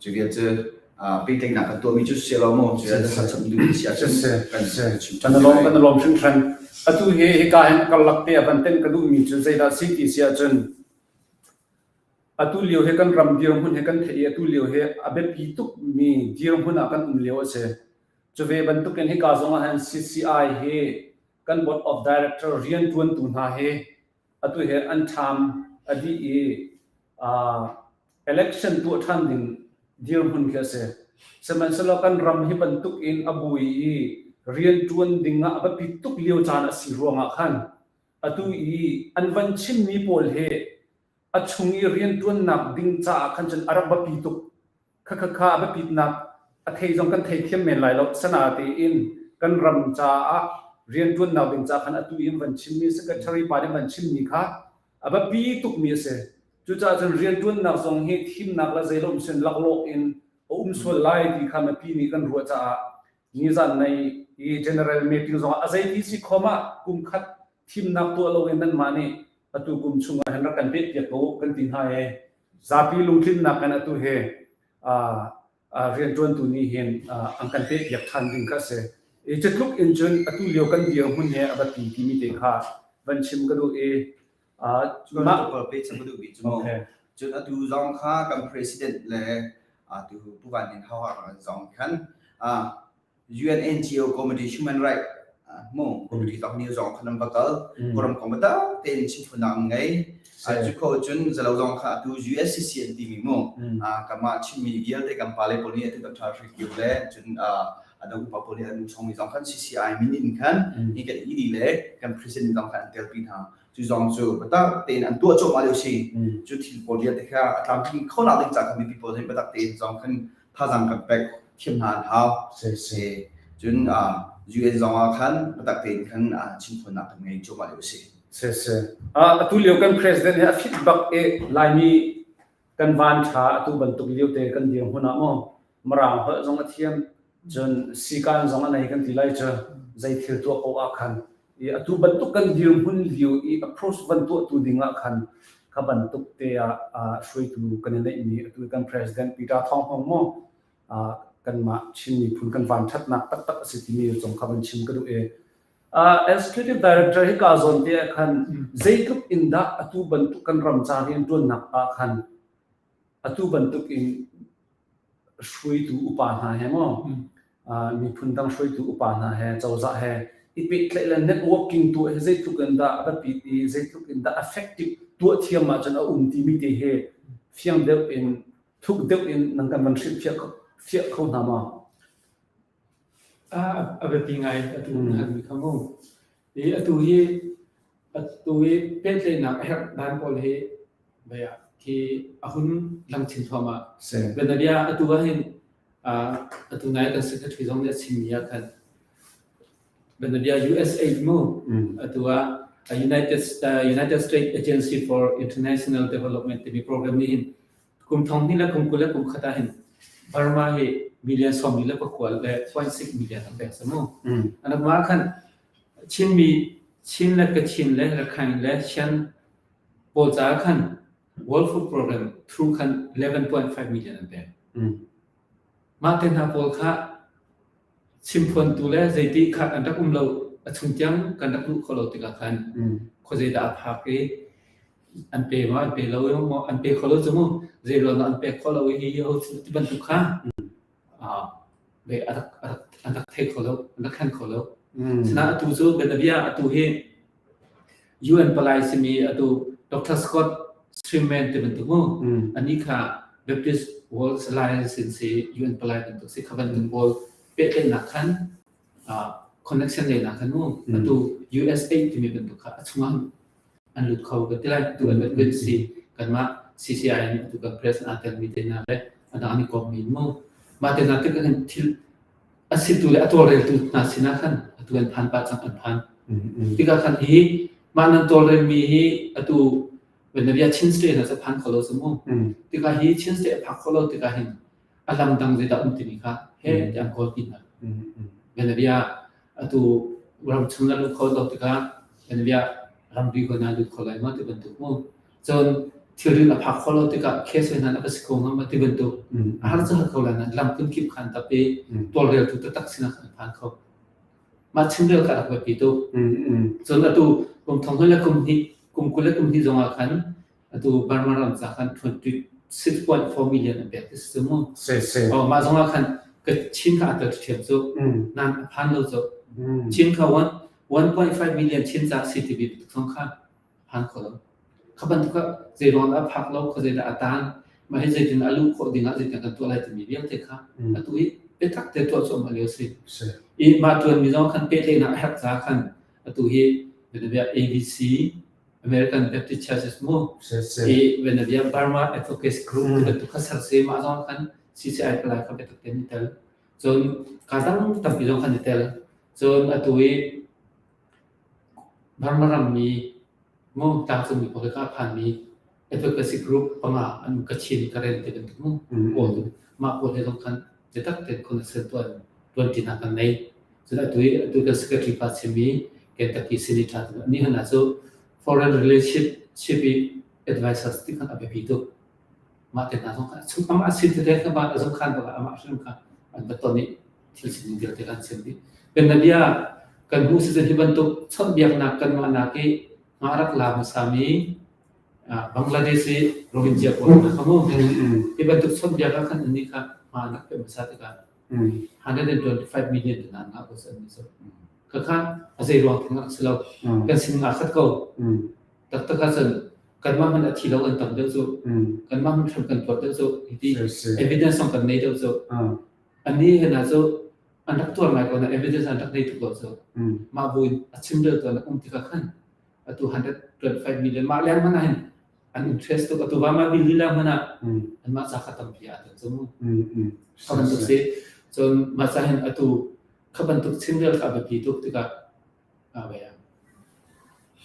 [SPEAKER 4] Cu vial cu pehtlaihnak kan tuahmi cu si lo maw cu vial chim duh si ahcun kan chim
[SPEAKER 2] Kan lawm kan lawm hringhran. Atu hi hika hin karlak te a van tenh ka duhmi cu zeidah si ti si ahcun atu lio hi kan ram dirhmun hi kan theih i atu lio hi a biapi tukmi dirhmun ah kan um lio a si. Cu ve bantukin hika zong ah hin CCI hi kan board of director rianṭuantu hna hi atu hi an ṭham a dih i election tuah ṭhan ding dirhmun khi a si. Sihmanhsehlaw kan ram hi bantuk in a bui i rianṭuan ding ah a biapit tuk lio caan a si ruangah khan atu i an van chimmi pawl hi a chung i rianṭuannak ding caah khan cun a rak biapi tuk. Khakha a biapitnak a thei zong kan theithiam men lai lo. Sanatein kan ram caah rianṭuannak ding caah khan atu in van chimmi secretary pa nih van chimmi kha a biapi tukmi a si. Cucaah cun rianṭuannak zong hi thimnak le zeilawm sin laklawh in a um sual lai ti kha mipi nih kan ruah caah nizan nai i general meeting zongah a zeiti si khom ah kum khat thimnak tuah loin nanmah nih atu kum chungah hin rak kan pehpiak ko kan ti hna i zapi lungtlinnak in atu hi rianṭuantu nih hin an kan pehpiak ṭhan ding kha a si. I cutluk in cun atu lio kan dirhmun he a biapi timi te kha van chim ka duh i
[SPEAKER 4] mah ka duh bik cu mu. Cun atu zong kha kan president le atu Pu Van Hnin Hau zong khan UNNGO Committee Human Right mu committee zong ni zong khan an va kal Kawlram kong biatak tein chimhrunak an ngei cu kho cun zalo zong kha atu USCC an timi mu kanmah Chinmi vialte kan pale pawl nih atu Dr. Hri Kio le cun adang upa pawl nih an chongmi zong khan CCI min in khan hi kan ED le kan president zong khan an telpi hna cu zong cu biatak tein an tuah cuahmah lio si cu thil pawl vialte kha a tlamtling kho nak ding ca khan mipi pawl nih biatak tein zong khan thazaang kan pek thiam hna an hau. Cun UN zong ah khan biatak tein khan chimphuannak kan ngei cuahmah lio a si.
[SPEAKER 2] Si si. Atu lio kan president hi a fit bak i Laimi kan van ṭha atu bantuk lio te kan dirhmun ah maw Mirang holh zong a thiam cun sikan zong a nei kan ti lai cu zei thil tuah paoh ah khan i atu bantuk kan dirhmun lio i approach van tuahtu ding ah khan kha bantuk te ah hruaitu kan i neihmi atu kan president Peter Thawng Hmung maw kanmah Chin miphun kan van ṭhatnak taktak a si timi zong kha van chim ka duh i executive director hi ka zawn te ah khan zeitluk in dah atu bantuk kan ram ca rianṭuannak ah khan atu bantuk in hruaitu upa hna he maw miphun dang hruaitu upa hna he cozah he i pehtlaih le networking tuah hi zeitluk in dah a biapit i zeitluk in dah effective tuah thiam ahcun a um timi te hi fiang deuh in thuk deuh in nang kan van hrilh fiah kho hna ma?
[SPEAKER 3] A biapi ngai atu halmi kha mu. I atu hi atu hi pehtlaihnak a herh dan pawl hi baya khi a hun lang chin thluahmah. Bianabia atu ah hin atu nai kan secretary zong nih a chimmi ah khan bianabia USAID mu atu ah United United States Agency for International Development timi program nih hin kum thong hnih le kum 20 le kum khat ah hin Burma hi million 49.6 million an pek sa mu. Anak ma khan Chinmi. Chin le Kachin le Rakhine le Shan pawl caah khan World Food Program through khan 11.5 million an pek. Mah te hna pawl kha chimphuantu le zeiti kha an rak um lo a chung tiang kan rak luh kho lo tikah khan khuazei dah a phak i an pe maw an pe lo maw an pe kho lo cu mu zei ruang dah an pek khawh lo i hi ho ti bantuk kha a rak an rak thei kho lo an rak khan kho lo. Sinain atu cu bianabia atu hi UN palai simi atu Dr. Scott Streamman ti bantuk mu ani kha Baptist World Alliance in si UN palai bantuk si kha bantuk pawl pehtlaihnak khan connection leinak khan mu atu USA timi bantuk kha a chungah an lut kho ka ti lai tu an kan si kanmah CCI nih atu kan president aa telmi te hna le a dang an i kommi mu mah te hna tik ah thil a situ le a tawlreltu hna sinah khan atu an phan pah cang an phan tikah khan hi mah nan tawlrelmi hi atu Venavia Chin State hna cu phan kho lo cu mu tikah hi Chin State a phak kho lo tikah hin a lam dang zeidah um timi kha he ti an kawl ti hna Venavia atu ram chung na lut kho lo tikah Venavia ramri ko na lut kho lai ma ti bantuk mu Cun thilri a phak khawh lo tikah case hna na va si kho hnga ma ti bantuk a har cu har kho lai nain lam phunkip khan tap i tawlreltu taktak sinah khan a phan kho. Mah chimrel kha rak biapi tuk. Cun atu kum thong le kum hnih kum 20 le kum hnih zongah khan atu Burma ram ca khan 26.4 million an pek ti si mu.
[SPEAKER 2] Se se.
[SPEAKER 3] Oh mah zongah khan ka Chin kha a tel ṭhiam cu nan a phan lo cu. Chin kha 1.5 million Chin ca CTV tuk zong kha phan kho lo. Kha bantuk ah zei ruang dah a phak lo, khuazei dah a taan, mah hi zeitin a luh khawh ding ah zeitin kan tuah lai timi vialte kha atu i biatak te tuah cuahmah lio si. I mah ṭuanmi zong khan pehtlaihnak a herh caah khan atu hi bianabia ABC American Baptist Churches mu i bianabia Burma Advocacy Group ti bantuk kha ser si mah zong khan CCI palai kha biatak tein i tel. Cun kaa dang tampi zong khan i tel. Cun atu i Burma rammi mu tlangcungmi pawl hi a phanmi advocacy group panga an um Kachin, Karen ti bantuk mu pawl mah pawl he zong khan biatak tein connection tuan tuanṭinak kan nei. Cun atu i atu kan secretary pa chimmi Kentucky Senator ni hna cu foreign relationship i advisors ti khan a biapi tuk. Mah te hna zong kha chung amah sin tete kha ba zong khan bak amah hrim kha an va ton i thil sining vialte kan chim dih. Bianabia kan hmuh si hi bantuk chawnhbiaknak kanmah nak i hma rak la hmasami Bangladesh i Rohingya pawl hna kha mu. Hi bantuk chawnhbiak ah khan annih kha hma an rak peh hmasa tikah 125 million in an ngah ko an ni cu. Khakha a zei ruang theng ah si lo. Kan sin nga khat ko. Taktak ahcun kanmah hmanh a thi lo kan tam deuh cu. Kanmah hmanh hram kan tuar deuh cu. Hiti evidence zong kan nei deuh cu. Annih he hna cu an rak tuar ngai ko na evidence an rak nei tuk lo cu. Mah bu in a chim rel tu an um tikah khan atu 125 million mah leng hmanh ah hin an interest tuk atu va mah bil lila hmanh ah anmah ca kha tampi aa tel cu mu. Kha bantuk si. Cun mah ca hin atu kha bantuk chimrel kha a biapi tuk tikah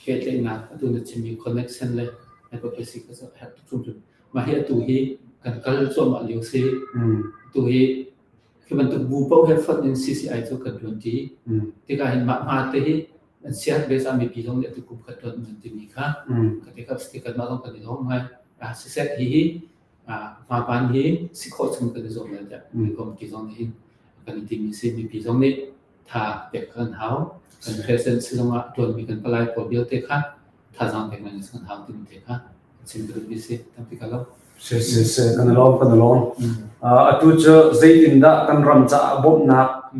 [SPEAKER 3] Pehtlaihnak atu na chimmi connection le advocacy kha cu a herh tuk hrimhrim. Mah hi atu hi kan kal cuahmah lio si. Atu hi hi bantuk bu paoh he fonh in CCI cu kan ṭuanṭi. Tikah hin mah hma te hi an siat ve caah mipi zong nih atu kum khat ṭuan an timi kha ka ti kha si kanmah zong kan i lawm ngai. Siseh hihi hmapan hi si khawh chung kan i zuam lai tiah committee zong nih hin kan i timmi si. Mipi zong nih tha pek kan hau. Kan president si zongah ṭuanmi kan palai pawl vialte kha thazaang pek ngai kan hau timi te kha chim ka duhmi si. Tampi ka lo.
[SPEAKER 2] Si si si kan i lawm kan i lawm. Atu cu zeitindah kan ram caah bawmhnak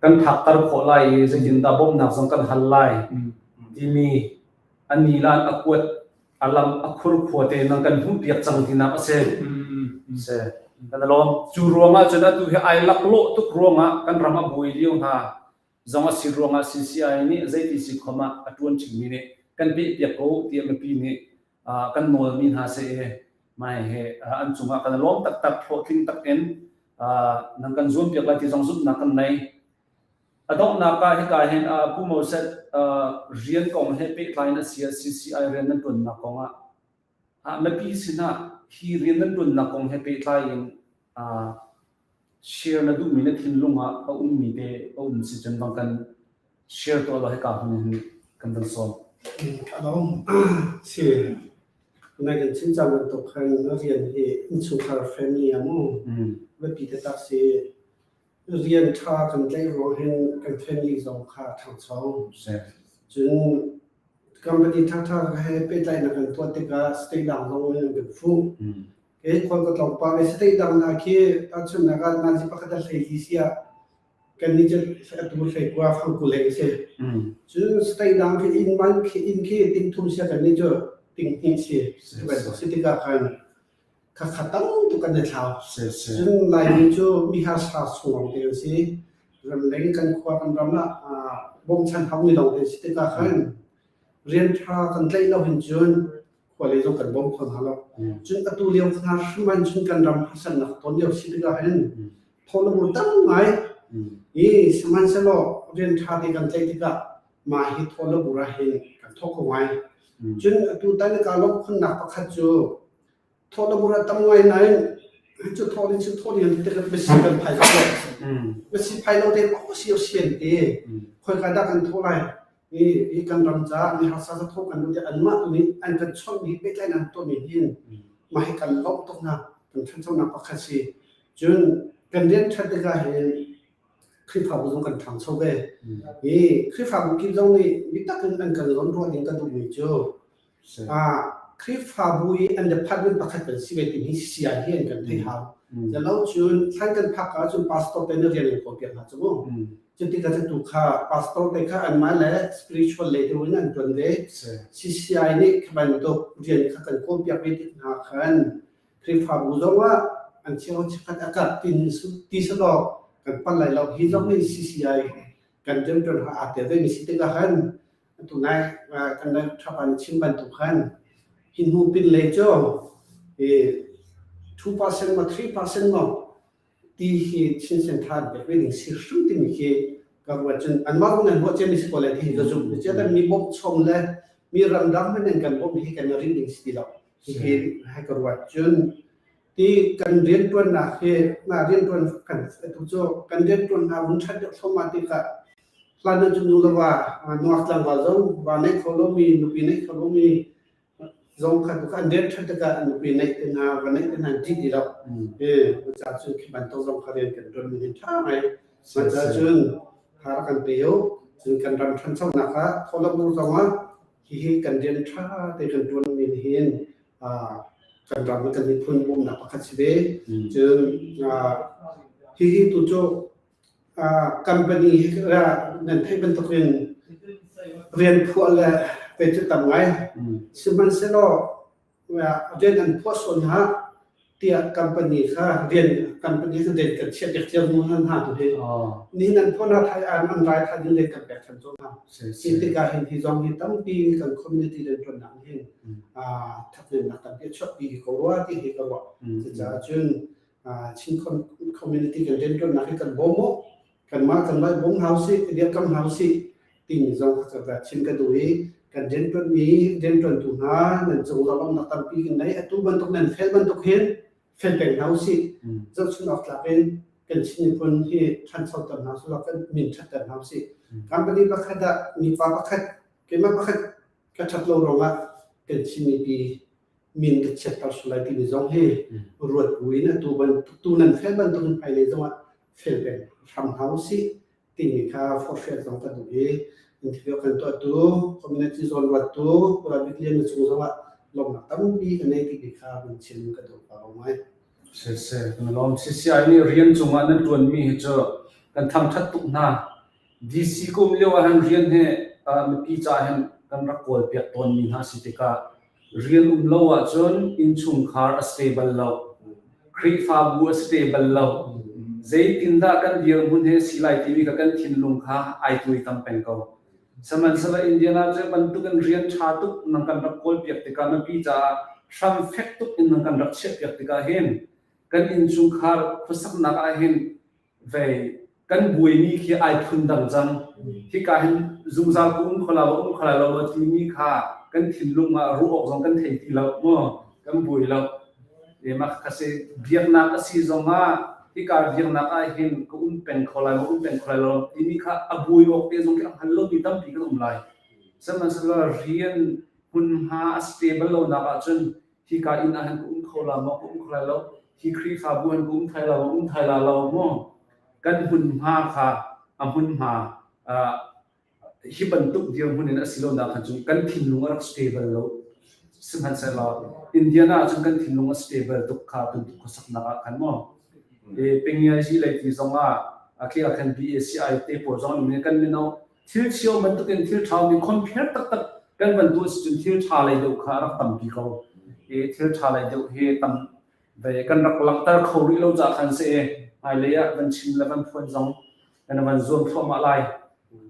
[SPEAKER 2] kan phakter khawh lai i zeitindah bawmhnak zong kan hal lai timi a nilan a kuat a lam a khurkhua te nang kan hmuhpiak cang tinak a si. Si. Kan i lawm. Cu ruangah cun atu hi ai laklawh tuk ruangah kan ram a buai lio hna zong a si ruangah CCI nih zeiti si khom ah a ṭuan chingmi nih kan pehpiak ko tiah mipi nih kan nawlmi hna si i mai he an cungah kan i lawm taktak hlawhtling tak in nan kan zuampiak lai ti zong zumhnak kan nei. A donghnak ah hika hin Pu Moses rian kong he pehtlai in a si ah CCI rian nan ṭuannak kong ah mipi sinah hi rian nan ṭuannak kong he pehtlai in share na duhmi na thinlung ah a ummi te a um si cun bang kan share tuah law hika hmun hin. Kan van sawm.
[SPEAKER 5] Ka lawm. Si. Nai kan chim cang bantuk khan rian hi innchungkhar family ah mu biapi taktak si. Rian ṭha kan tlaih ruang hin kan family zong kha a ṭhangcho. Cun company ṭhaṭha he pehtlaihnak kan tuah tikah state dang zong in an kan fuh. Kei khual ka tlawng pah ve state dang hna khi tahchunhnak ah nazi pakhat a hlei li si ah kannih cu atu hlei kua fangku leng si. Cun state dang khi inn man khi inn khi ting thum sia kannih cu ting hnih si. Cu bantuk si tikah khan khakha tam tuk kan i thlau. Cun Laimi cu mi harsa chung lawng te an si. Ramleng kan khua kan ram ah bawmchan haumi lawng te si tikah khan rian ṭha kan tlaih lo hin cun khua lei zong kan bawm kho hna lo. Cun atu lio hna hrim ah cun kan ram harsatnak ton lio si tikah hin thawhlawm tam ngai. I sihmanhsehlaw rian ṭha te kan tlaih tikah mah hi thawhlawm ah hin kan thawk ko ngai. Cun atu tan ka lawmh khunnak pakhat cu thawhlawm a tam ngai nain cu thawh ding cu thawh ding ti kan basi kan phai lo. Basi phai lo te ko si sian te khoi ka dah kan thawh lai. I hi kan ram caah mi harsa za thawh kan duh ti anmah tu nih an kan chawnh mi pehtlaih an tuah mi hin mah hi kan lawmh tuk hna kan ṭhanchonak pakhat si. Cun kan rian ṭhat tikah hin Khrihfabu zong kan ṭhangcho ve. Hi Khrihfabu kip zong nih bitak in an kan zawnruah ding ka duhmi cu Khrihfabu i an department pakhat kan si ve timi CCI hi an kan theih hau. Lo cun thlan kan phak ahcun pastor te nih rian an kawl piak hna cu mu. Cutikah cu tu kha pastor te kha anmah le spiritual lei deuh in an ṭuan ve. CCI nih kha bantuk rian kha kan kawl piak ve tik hna khan Khrihfabu zong ah an cheu chikkhat a karh tin ti selaw kan pal lai lo. Hi zong hi CCI kan rianṭuan ha aa tel vemi si tikah khan atu nai kan ṭhapa nih chim bantuk khan hi hnu pin lei cu 2% maw 3% maw ti hi chinsen than pek ve ding si hrim timi khi ka ruat cun anmah zong nan ruah ciami si ko lai ti hi ka zumh. Cucaah mi bawmh chom le mi ramdang hmanh nan kan bawmh hi kan rin ding si ti lo. Hihi hai ka ruat cun ti kan rianṭuannak hi na rianṭuan kan atu cu kan rianṭuan hna vun ṭhat deuh thluahmah tikah hlan ah cun nu le va nuak tlangval zong va nei kho lomi nupi nei kho lomi zong kha tu kha an rian ṭhat tikah nupi neih te hna va neih te hna an ṭih ti lo. Cucaah cun khi bantuk zong kha rian kan ṭuan mi hi ṭha ngai. Cucaah cun har kan pe u. Cun kan ram ṭhanchonak ah thawhlawm zong ah hihi kan rian ṭha te kan ṭuan mi hin kan ram le kan miphun bawmhnak pakhat si ve. Cun hihi tu cu company nan theih bantukin rian phuah le pe cu tam ngai. Sihmanhsehlaw rian an phuah sual hna tiah company kha rian company kha rian kan chiah piak cio hna hna tu hi. Nihin an phuah hna thai an an rai tha ding rian kan pek than cio hna. Hi tikah hin hi zong hi tampi kan community rian ṭuannak hin thathnemnak tampi a chuahpi hi ko rua ti hi ka ruah. Cucaah cun Chin community kan rianṭuannak hi kan bawm u, kanmah kanmah i bawm hna usih, i dirhkamh hna usih timi zong kha ka chim ka duh i kan rianṭuanmi rianṭuantu hna nan cung lawmhnak tampi kan nei. Atu bantuk nan fel bantuk hin fel peng hna usih. Zohchunh awk tlak in kan Chin miphun hi ṭhanchoter hna usih law kan min ṭhatter hna usih. Company pakhat ah mipa pakhat keimah pakhat ka ṭhat lo ruangah kan Chin mipi min ka chiatter sual lai timi zong hi ruat buin atu bantuk tu nan fel bantuk in hmailei zongah fel peng hram hna usih timi kha forhfial zong ka duh i interview kan tuahtu community zawn ruattu Rabik Lian na cung zongah lawmhnak tampi ka nei timi kha vun chim ka duh ko ngai.
[SPEAKER 2] Siseh, kan lawm. CCI nih rian cungah nan ṭuanmi hi cu kan thangṭhat tuk hna. DC ka um lio ah hin rian hi mipi caah hin kan rak kawlpiak tawnmi hna si tikah rian um lo ahcun innchungkhar a stable lo. Khrihfabu a stable lo. Zeitindah kan dirhmun he si lai timi kha kan thinlung kha ai tuaitam peng ko. Sihmanhsehlaw Indiana cu bantukin rian ṭha tuk nang kan rak kawlpiak tikah mipi caah hram fek tuk in nang kan rak chiahpiak tikah hin kan innchungkhar khuasaknak ah hin vei kan buaimi khi ai phun dang cang. Hika hin zungzal ka um kho la um kho lai lo maw timi kha kan thinlung ah ruah awk zong kan thei ti lo maw kan buai lo. Mah kha si biaknak a si zong ah hika biaknak ah hin ka um peng kho lai maw um peng kho lai lo timi kha a buai awk te zong khi a hngal lomi tampi kan um lai. Sihmanhsehlaw rian hmunhma a stable lonak ahcun hika inn ah hin ka um kho la maw, ka um kho lai lo, hi Khrihfabu hin ka um thai la maw, um thai la lo maw, kan hmunhma kha a hmunhma hi bantuk dirhmun in a si lonak khan cun kan thinlung a rak stable lo. Sihmanhsehlaw Indiana ah cun kan thinlung a stable tuk kha tuntuk khuasaknak ah khan maw. E Pengiazi lei ti zong ah a khi ah khan BACI te pawl zong an kan mino thil chio bantukin thil ṭha mi compare taktak kan van tuah si cun thil ṭha lei deuh kha a rak tampi ko. E thil ṭha lei deuh hi tam ve kan rak langhter kho rih lo caah khan si hmailei ah van chim le van phuan zong kan van zuam thluahmah lai.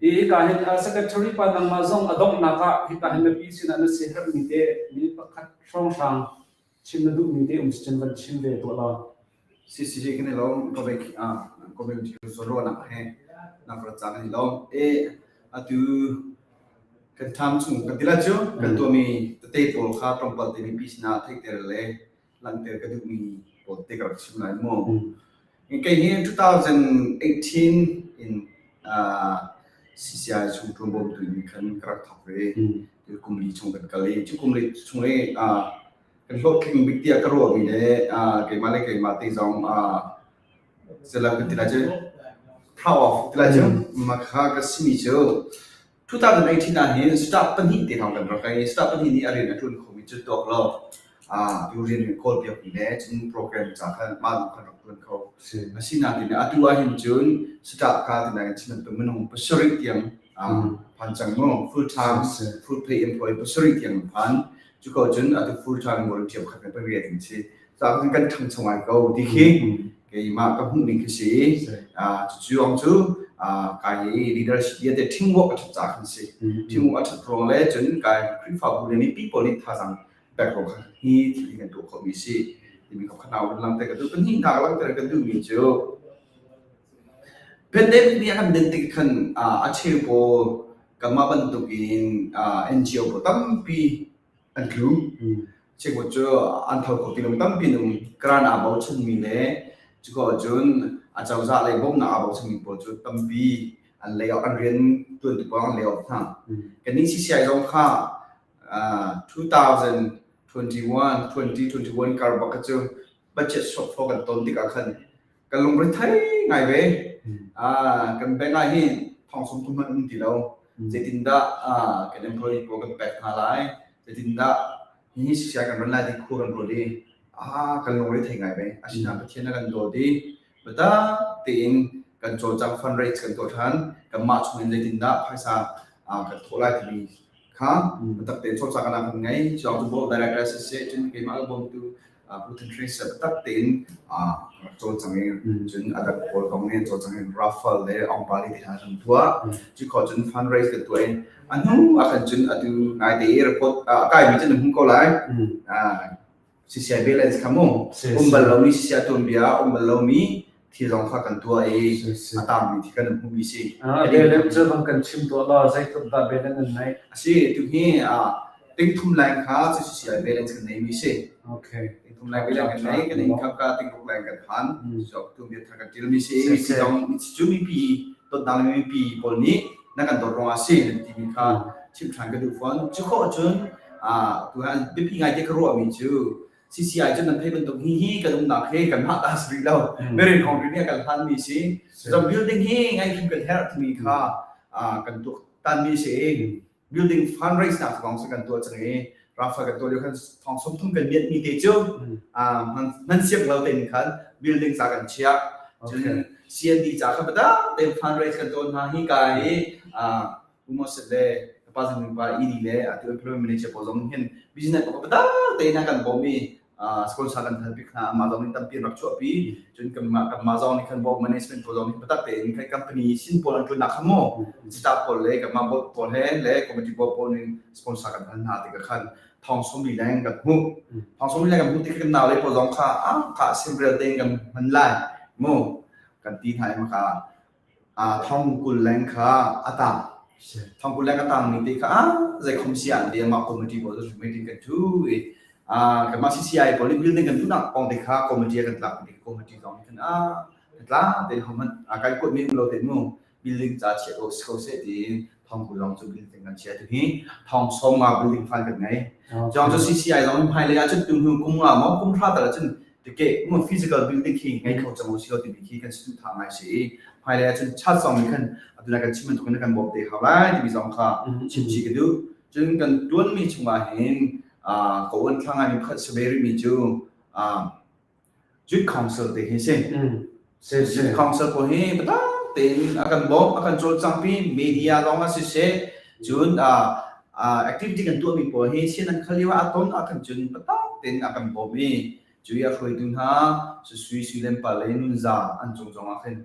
[SPEAKER 2] I hika hin secretary pa nangmah zong a donghnak ah hika hin mipi sinah na si herhmi te mi pakhat hrawnghrang chim na duhmi te um si cun van chim ve tuah law.
[SPEAKER 4] CCG kan i lawm community zawnruahnak he nak rat ca kan i lawm. E atu kan tham chung kan tila cu kan tuahmi tete pawl kha tlawmpal te mipi sinah theihter le langhter ka duhmi pawl te ka rak chim lai mu. Kei hi 2018 in CCI chung ṭuan bawmtu in khan ka rak thawk ve. Kum li chung kan kal i cu kum li chung i kan hlawhtling bik tiah ka ruahmi le keimah le keimah te zong zelam kan ti lai cu proud of ti lai cu mah kha ka simi cu 2018 ah hin staff pahnih te lawng kan rak i staff pahnih nih a rian a ṭuan khomi cu tuak law tu rian kan kawl piakmi le cun program ca khan mah lawng khan rak ṭuan kho. Asinain atu ah hin cun staff kha tina kan chim bantuk minung pasarih tiang phan cang mu full time full pay employee pasarih tiang phan cu ko cun atu full time volunteer pakhat le pariat an si. Caah kan ṭhangcho ngai ko ti khi keimah ka hmuh ning khi si. Cucu ang cu kai leadership vialte teamwork a ṭhat caah khan si. Teamwork a ṭhat ruang le cun kai Khrihfabu le mipi pawl nih thazaang pek ruang khan hi thil hi kan tuah khawhmi si. Timi kha khanau kan langhter ka duh. Pahnihnak langhter ka duhmi cu pandemic nih a kan den tik khan a cheu pawl kanmah bantukin NGO pawl tampi an tlu. Cheukhat cu an tho kho ti lo tampi an um. Grant aa bochanmi le cuka ahcun acozah lei bawmhnak aa bochanmi pawl cu tampi an lay off, an rian tuantu pawl an lay off hna. Kannih CCI zong kha 2021, 2021 kar bak kha cu budget shortfall kan ton tikah khan kan lungre thei ngai ve. Kan bank ah hin thong sawm thum hmanh um ti lo. Zeitindah kan employee pawl kan pek hna lai? Zeitindah hihi sisia kan ran lai ti khua kan ruat i kan lungre thei ngai ve. Asinain Pathian a kan dawt i biatak tein kan cawlcang fundraise kan tuah ṭhan. Kanmah chung in zeitindah phaisa kan thawh lai timi kha biatak tein cawlcang kan ngei. Cu cu board director siseh, cun keimah ka bawmtu Pu Than Hre seh biatak tein rak cawlcang i cun a dang pawl kong in cawlcang in raffle le ongpali te hna kan tuah. Cu khawh cun fundraise kan tuah i a hnu ah khan cun atu ngaite i report a kaimi cu na hmu ko lai. CCI balance kha mu um bal lomi CCI tuanbia um bal lomi thil zong kha kan tuah i a tangmi thil kan hmuhmi si.
[SPEAKER 2] Balance cu bang kan chim tuah law zeitluk dah balance nan neih?
[SPEAKER 4] A si, tu hi tingthum leng kha CCI balance kan neimi si.
[SPEAKER 2] Okay.
[SPEAKER 4] Tingthum leng balance kan nei, kan income ka tingruk leng kan phan. So tu bia thar kan tilmi si. Mi zong cu mipi dawtnak le mipi pawl nih na kan dawt ruangah si nan timi kha chim ṭhan ka duh fawn. Cu khawh cun tu han biapi ngai te ka ruahmi cu CCI cu nan theih bantuk hi hi kan umnak hi kan mah ta si rih lo. Mirin kong ri nih a kan hlanmi si. So building hi ngai hrim kan herh timi kha kan tuak tanmi si. Building fundraise nak kong si kan tuah cang i rafa kan tuah lio khan thong som thum kan miat mi te cu hman siam lo tein khan building ca kan chiah. Cun CND ca kha bata tein fundraise kan tuah hna hi ka hi Umoset le pa zang pa ED le atu employment manager pawl zong hin business pakhat biatak tein a kan bawm i sponsor kan hal bik hna amah zong nih tampi an rak chuahpi cun kanmah kanmah zong nih khan board management pawl zong nih biatak tein khan company sin pawl an ṭuannak kha mu staff pawl le kanmah board pawl he le committee board pawl nih sponsor kan hal hna tikah khan thong sawmli leng kan hmuh thong sawmli leng kan hmuh tik kan nau le pawl zong kha ah kha semrel tein kan hman lai mu kan ti hna i maka thong 20 leng kha a tang. Thong 20 leng a tangmi te kha zei khom si ah ti mah committee pawl cu meeting kan thu i kanmah CCI pawl nih building kan duhnak kong te kha committee kan tlak ti committee zong nih khan a tla te hom kai kuat mi um lo te mu. building ca chiah ko si ko seh tiin thong 20 lawng cu building kan chia tu hi thong 50 building fund kan ngei. Jong cu CCI zong hmailei ah cun tu hnu kum nga maw kum hra tal ah cun tike mu physical building khi ngei kho cang u si lo timi khi kan si tha ngai si i hmailei ah cun chat zong nih khan atulai kan chim bantuk in kan bawm te hau lai timi zong kha chim chih ka duh. Cun kan tuanmi chungah hin ka uan thla ngai mi pakhat si ve rihmi cu Youth Council te hi si. Youth Council pawl hi biatak tein a kan bawmh, a kan cawlcangpi, media lawng ah siseh, cun activity kan tuahmi pawl hi sian an khal lio ah a ton ah khan cun biatak tein a kan bawmh i cu i a hruaitu hna Sui Sui Lempa le Nunza an cung zong ah khin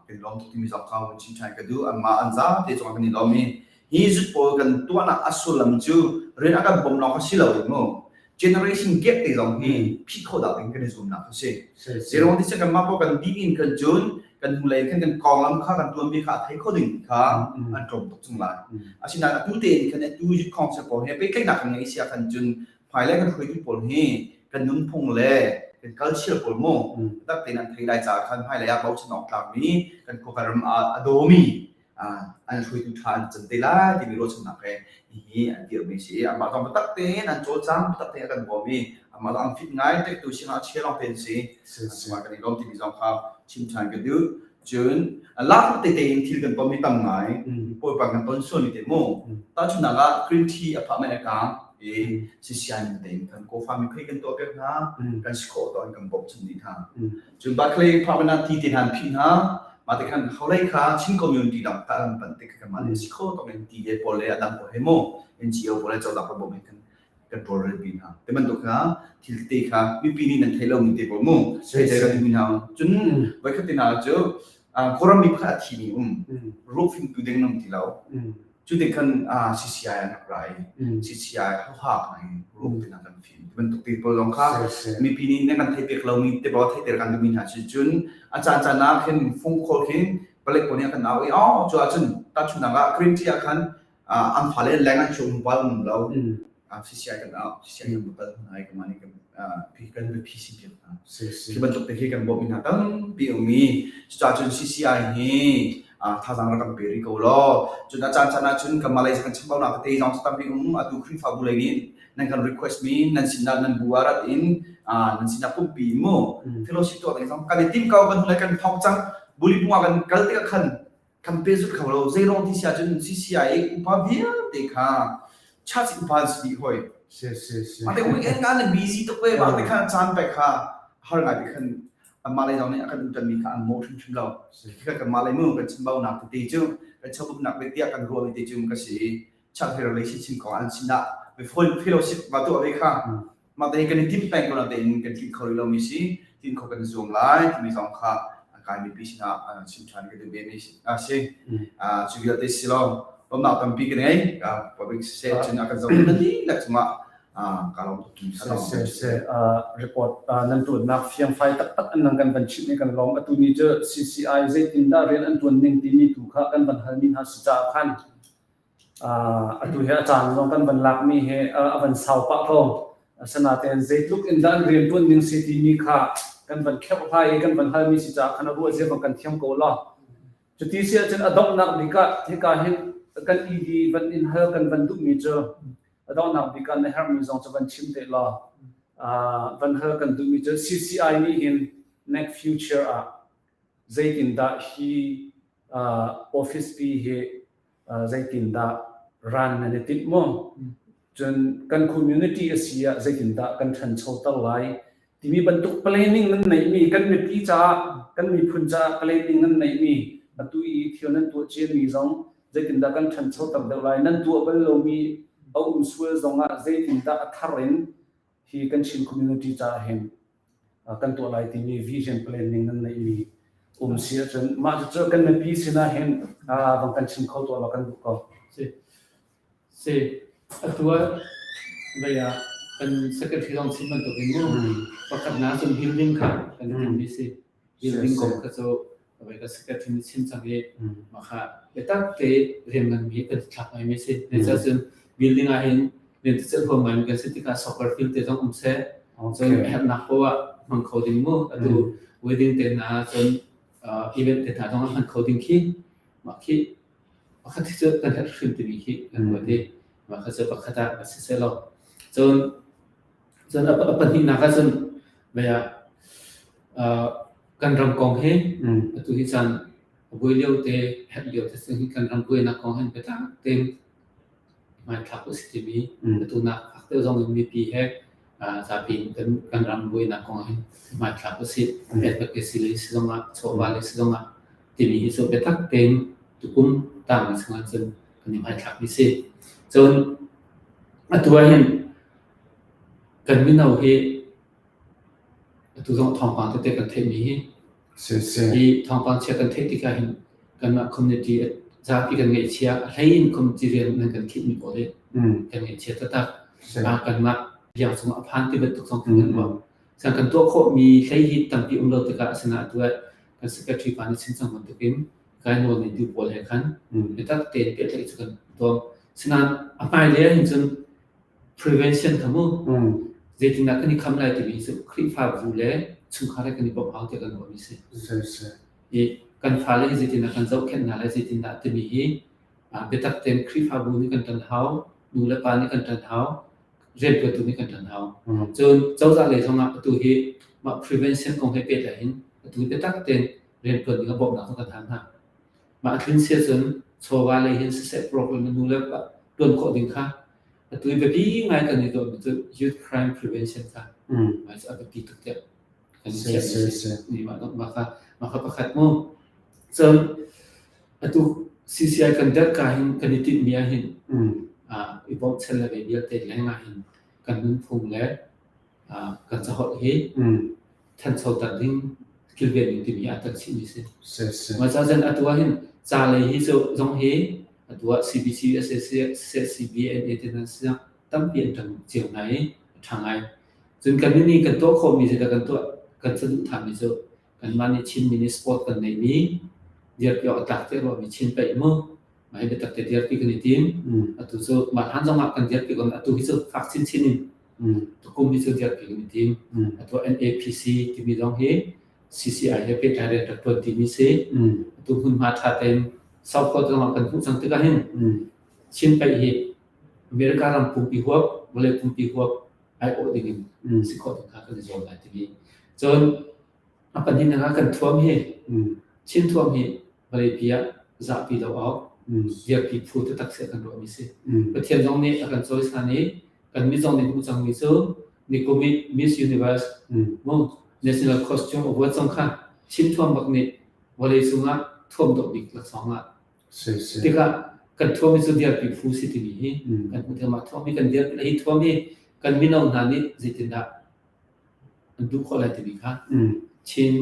[SPEAKER 4] kan lawm tuk timi zong kha hun chim ṭhan ka duh. Anmah an zapi cungah kan i lawm i hi zut pawl kan tuahnak a sullam cu rian a kan bawmh lawng kha si lo in mu generation gap te zong hi phih khawh dah ding kan i zuamnak kha si. Zeruang ti kanmah pawl kan dih in kan cun kan hnulei khan kan konglam kha kan tuanbia kha a thei kho ding kha an tlawm tuk chung lai. Asinain atu tein khan atu youth council pawl he pehtlaihnak kan ngeih sia khan cun hmailei kan hruaitu pawl hi kan nunphung le kan culture pawl mu tak tein an thei lai caah khan hmailei ah bochan awk tlakmi kan khua kan ram ah a dawmi an hruaitu ṭha an can te lai timi ruahchannak he hihi an dirhmi si amah zong biatak tein an cawlcang biatak tein a kan bawm i amah zong an fit ngai tek tu sinah chia lawng tein si an kan i lawm timi zong kha chim ṭhan ka duh. Cun lak tete in thil kan ton mi tam ngai. Bawipa kan ton sual mi te mu. Tahchunhnak ah green tea a phah mai a kang i sisian tein kan kofa mi phei kan tuah piak hna, kan si khawh to an kan bawmh chun dih hna. Cun Barclay phah ti te hna an phih hna. Mah te khan holei kha Chin community dang ta an pan te kha kan mah le si khawh to in ti le pawl le a dang pawl he mu NGO pawl le cozah pawl bawmh he kan kan tawlrel pi hna. Te bantuk kha thil tete kha mipi nih nan theih lomi te pawl mu thei kan mi hna. Cun voikhat te hna cu Kawlram mi pakhat a thimi um ruak fimtu ding nam ti lo. Cu te khan CCI an rak ra i CCI hauhak na in ruak te hna kan fim. Te bantuk te pawl zong kha mipi nih nan kan theih pek lomi te pawl theihter kan duhmi hna cu cun a caan caan ah khin phone call khin palek pawl nih a kan au i oh cu ahcun tahchunhnak ah green tea ah khan an fale leng an chuak hnu um lo. CCI kan au CCI kan bal hna i kamah nih kan kan biaphi si piak hna. Khi bantuk te khi kan bawmh hna tampi um i cucaah cun CCI hi thazaang rak kan pe rih ko law cun a caan caan ah cun kan Malaysia kan chambaunak tete zong tampi um atu Khrihfabu lei nih nan kan request mi nan sinah nan bu ah rat in nan sinah pumpi mu fellowship tuah ding zong kan i tim ko kan hnulei kan thawk cang buli pung ah kan kal tikah khan kan pehzulh kho lo. Zeiruang ti si ahcun CCI upa vialte kha church upa an si dih hoi.
[SPEAKER 2] Si si si.
[SPEAKER 4] Mah te weekend kan an busy tuk ve mah te khan caan pek kha har ngai te khan anmah lei zong nih a kan utanmi kha an mawh hrimhrim lo. Khi kan mah lei mu kan chambaunak tete cu kan chambaunak te tiah kan ruahmi te cu ka si i church he relationship kong an sinah fellowship va tuah ve kha Mah te kan i timh peng ko natein kan tlinh kho rih lomi si, tlinh kho kan i zuam lai timi zong kha kai mipi sinah chim ṭhan ka duh ve mi a si. Cu vialte si lo, bawmhnak tampi ka ngei. Public siseh cun a kan zoh na dihlak cungah ka lawm tuk.
[SPEAKER 2] Se se report nan tuannak fiangfai taktak an nang kan van chimh i kan lawm. Atu ni cu CCI zeitindah rian an tuan ning timi tu kha kan van halmi hna si caah khan Atu hi a caan zong kan van lakmi hi a van sau pah ko. Asinain zeitluk in dah an rianṭuan ning si timi kha kan van kherhhlai i kan van halmi si caah khan a ruah zia bang kan thiam ko lo. Cuti si ahcun a donghnak bik ah hika hin kan ED van in hal kan van duhmi cu a donghnak bik ah na herhmi zong cu van chim te law van hal kan duhmi cu CCI nih hin next future ah zeitindah hi office pi hi zeitindah ran nan i timh maw? Cun kan community a si ah zeitindah kan ṭhanchoter lai timi bantuk planning nan neihmi kan mipi caah kan miphun caah planning nan neihmi atu i thil nan tuah ciami zong zeitindah kan ṭhanchoter deuh lai nan tuah bal lomi a um sual zongah zeitindah a thar in hi kan Chin community caah hin kan tuah lai timi vision planning nan neihmi um si ahcun mah cucu kan mipi sinah hin vang kan chim kho tuah law kan duh ko.
[SPEAKER 3] Si. Si. Atu ah vei ah kan secretary zong chim bantuk in mu pakhatnak cun building kha kan i timmi si. Building kong kha cu Vai ka secretary nih chim cang i mah kha biatak te rian nganmi kan thlak ngaimi si. Zeicahcun building ah hin rian celh huam ngaimi kan si tikah soccer field te zong um seh. Cun herhnak poah ah hmang kho ding mu. Atu wedding te hna cun event te hna zong ah hman kho ding khi. Mah khi pakhat hi cu kan herh hrim timi khi kan ruat i mah kha cu pakhat ah a si seh law. Cun cun a pahnihnak ah cun vei ah kan ram kong hi atu hi caan a buai lio te herh lio te hi kan ram buainak kong hin biatak tein hmaithlak u si timi atu nak fak deuh zong in mipi he zapi in kan ram buainak kong hin hmaithlak u si. Advocacy lei si zongah chawva lei si zongah timi hi cu biatak tein tukum tangmi chungah cun kan i hmaithlak mi si. Cun atu ah hin kan mino hi atu zong thawngpang tete kan theihmi hi hi thawngpang chia kan theih tikah hin kanmah community zapi kan ngaihchia a hlei in community rian nan kan khinh mi pawl hi kan ngaihchia taktak. Kanmah biang cungah a phan ti bantuk zong kan ruah. San kan tuah khawhmi hlei hi tampi um lo tikah asinain atu ah kan secretary pa nih chim cang bantukin kai nawl nei duh pawl he khan biatak tein pehtlaih cu kan tuam. Sinain a hmailei ah hin cun prevention kha mu zeitindah kan i kham lai timi cu Khrihfabu le chungkhar he kan i bawmh hau tiah kan ruahmi si. I kan fale hi zeitindah kan zohkhenh hna lai zeitindah timi hi biatak tein Khrihfabu nih kan ṭan hau, nu le pa nih kan ṭan hau, rianṭuantu nih kan ṭan hau. Cun cozah lei zongah atu hi mah prevention kong he pehtlai in atu biatak tein rianṭuan ding a bawmhnak zong kan hal hna. Mah a tlin sia cun chawva lei hin siseh program nu le pa ṭuan khawh ding kha atu i biapi ngai kan i tuahmi cu youth crime prevention kha mah cu a biapi tuk tiah kan i chiahmi si. Mah mah kha mah kha pakhat mu. Cun atu CCI kan dirh ka hin kan i tinhmi ah hin i bawmchan le ve vialte leng ah hin kan nunphung le kan caholh hi thanchoter ding kilven ding timi ah tel chihmi si. Mah ca cun atu ah hin ca lei hi cu zong hi atu ah CBC CBNA te hna si tampi an ṭang cio hna i a ṭha ngai. Cun kan nih kan tuah khawhmi zeidah kan tuah kan saduhthahmi cu kanmah nih Chinmi nih sport kan neihmi dirpi awk a tlak tiah ruahmi Chin paih mu mah hi biatak te dirpi kan i tim. Atu cu mah hlan zongah kan dirpi ko atu hi cu fak chinchin in tukum hi cu dirpi kan i tim. Atu NAPC timi zong hi CCI he pehtlai rian rak ṭuan timi si. Atu hmunhma ṭha tein South Dakota zongah kan hmuh cang tikah hin Chin paih hi America ram pumpi huap, vawlei pumpi huap aiawh ding in si khawh ding kha kan i zuam lai timi. Cun a pahnihnak ah kan thuam hi Chin thuam hi vawleipi ah zahpi lo awk dirpi phu taktak si kan ruahmi si. Pathian zong nih a kan cawisan i kan mit zong nih hmuh cangmi cu nikum i Miss Universe mu National Costume Award zong kha Chin thuam bak nih vawlei cungah thuam dawh bik laksawng ah Tikah kan thuam hi cu dirpi phu si timi hi kan hmuh tikah mah thuam hi kan dirpi hi thuam hi kan mino hna nih zeitindah an duh khawh lai timi kha Chin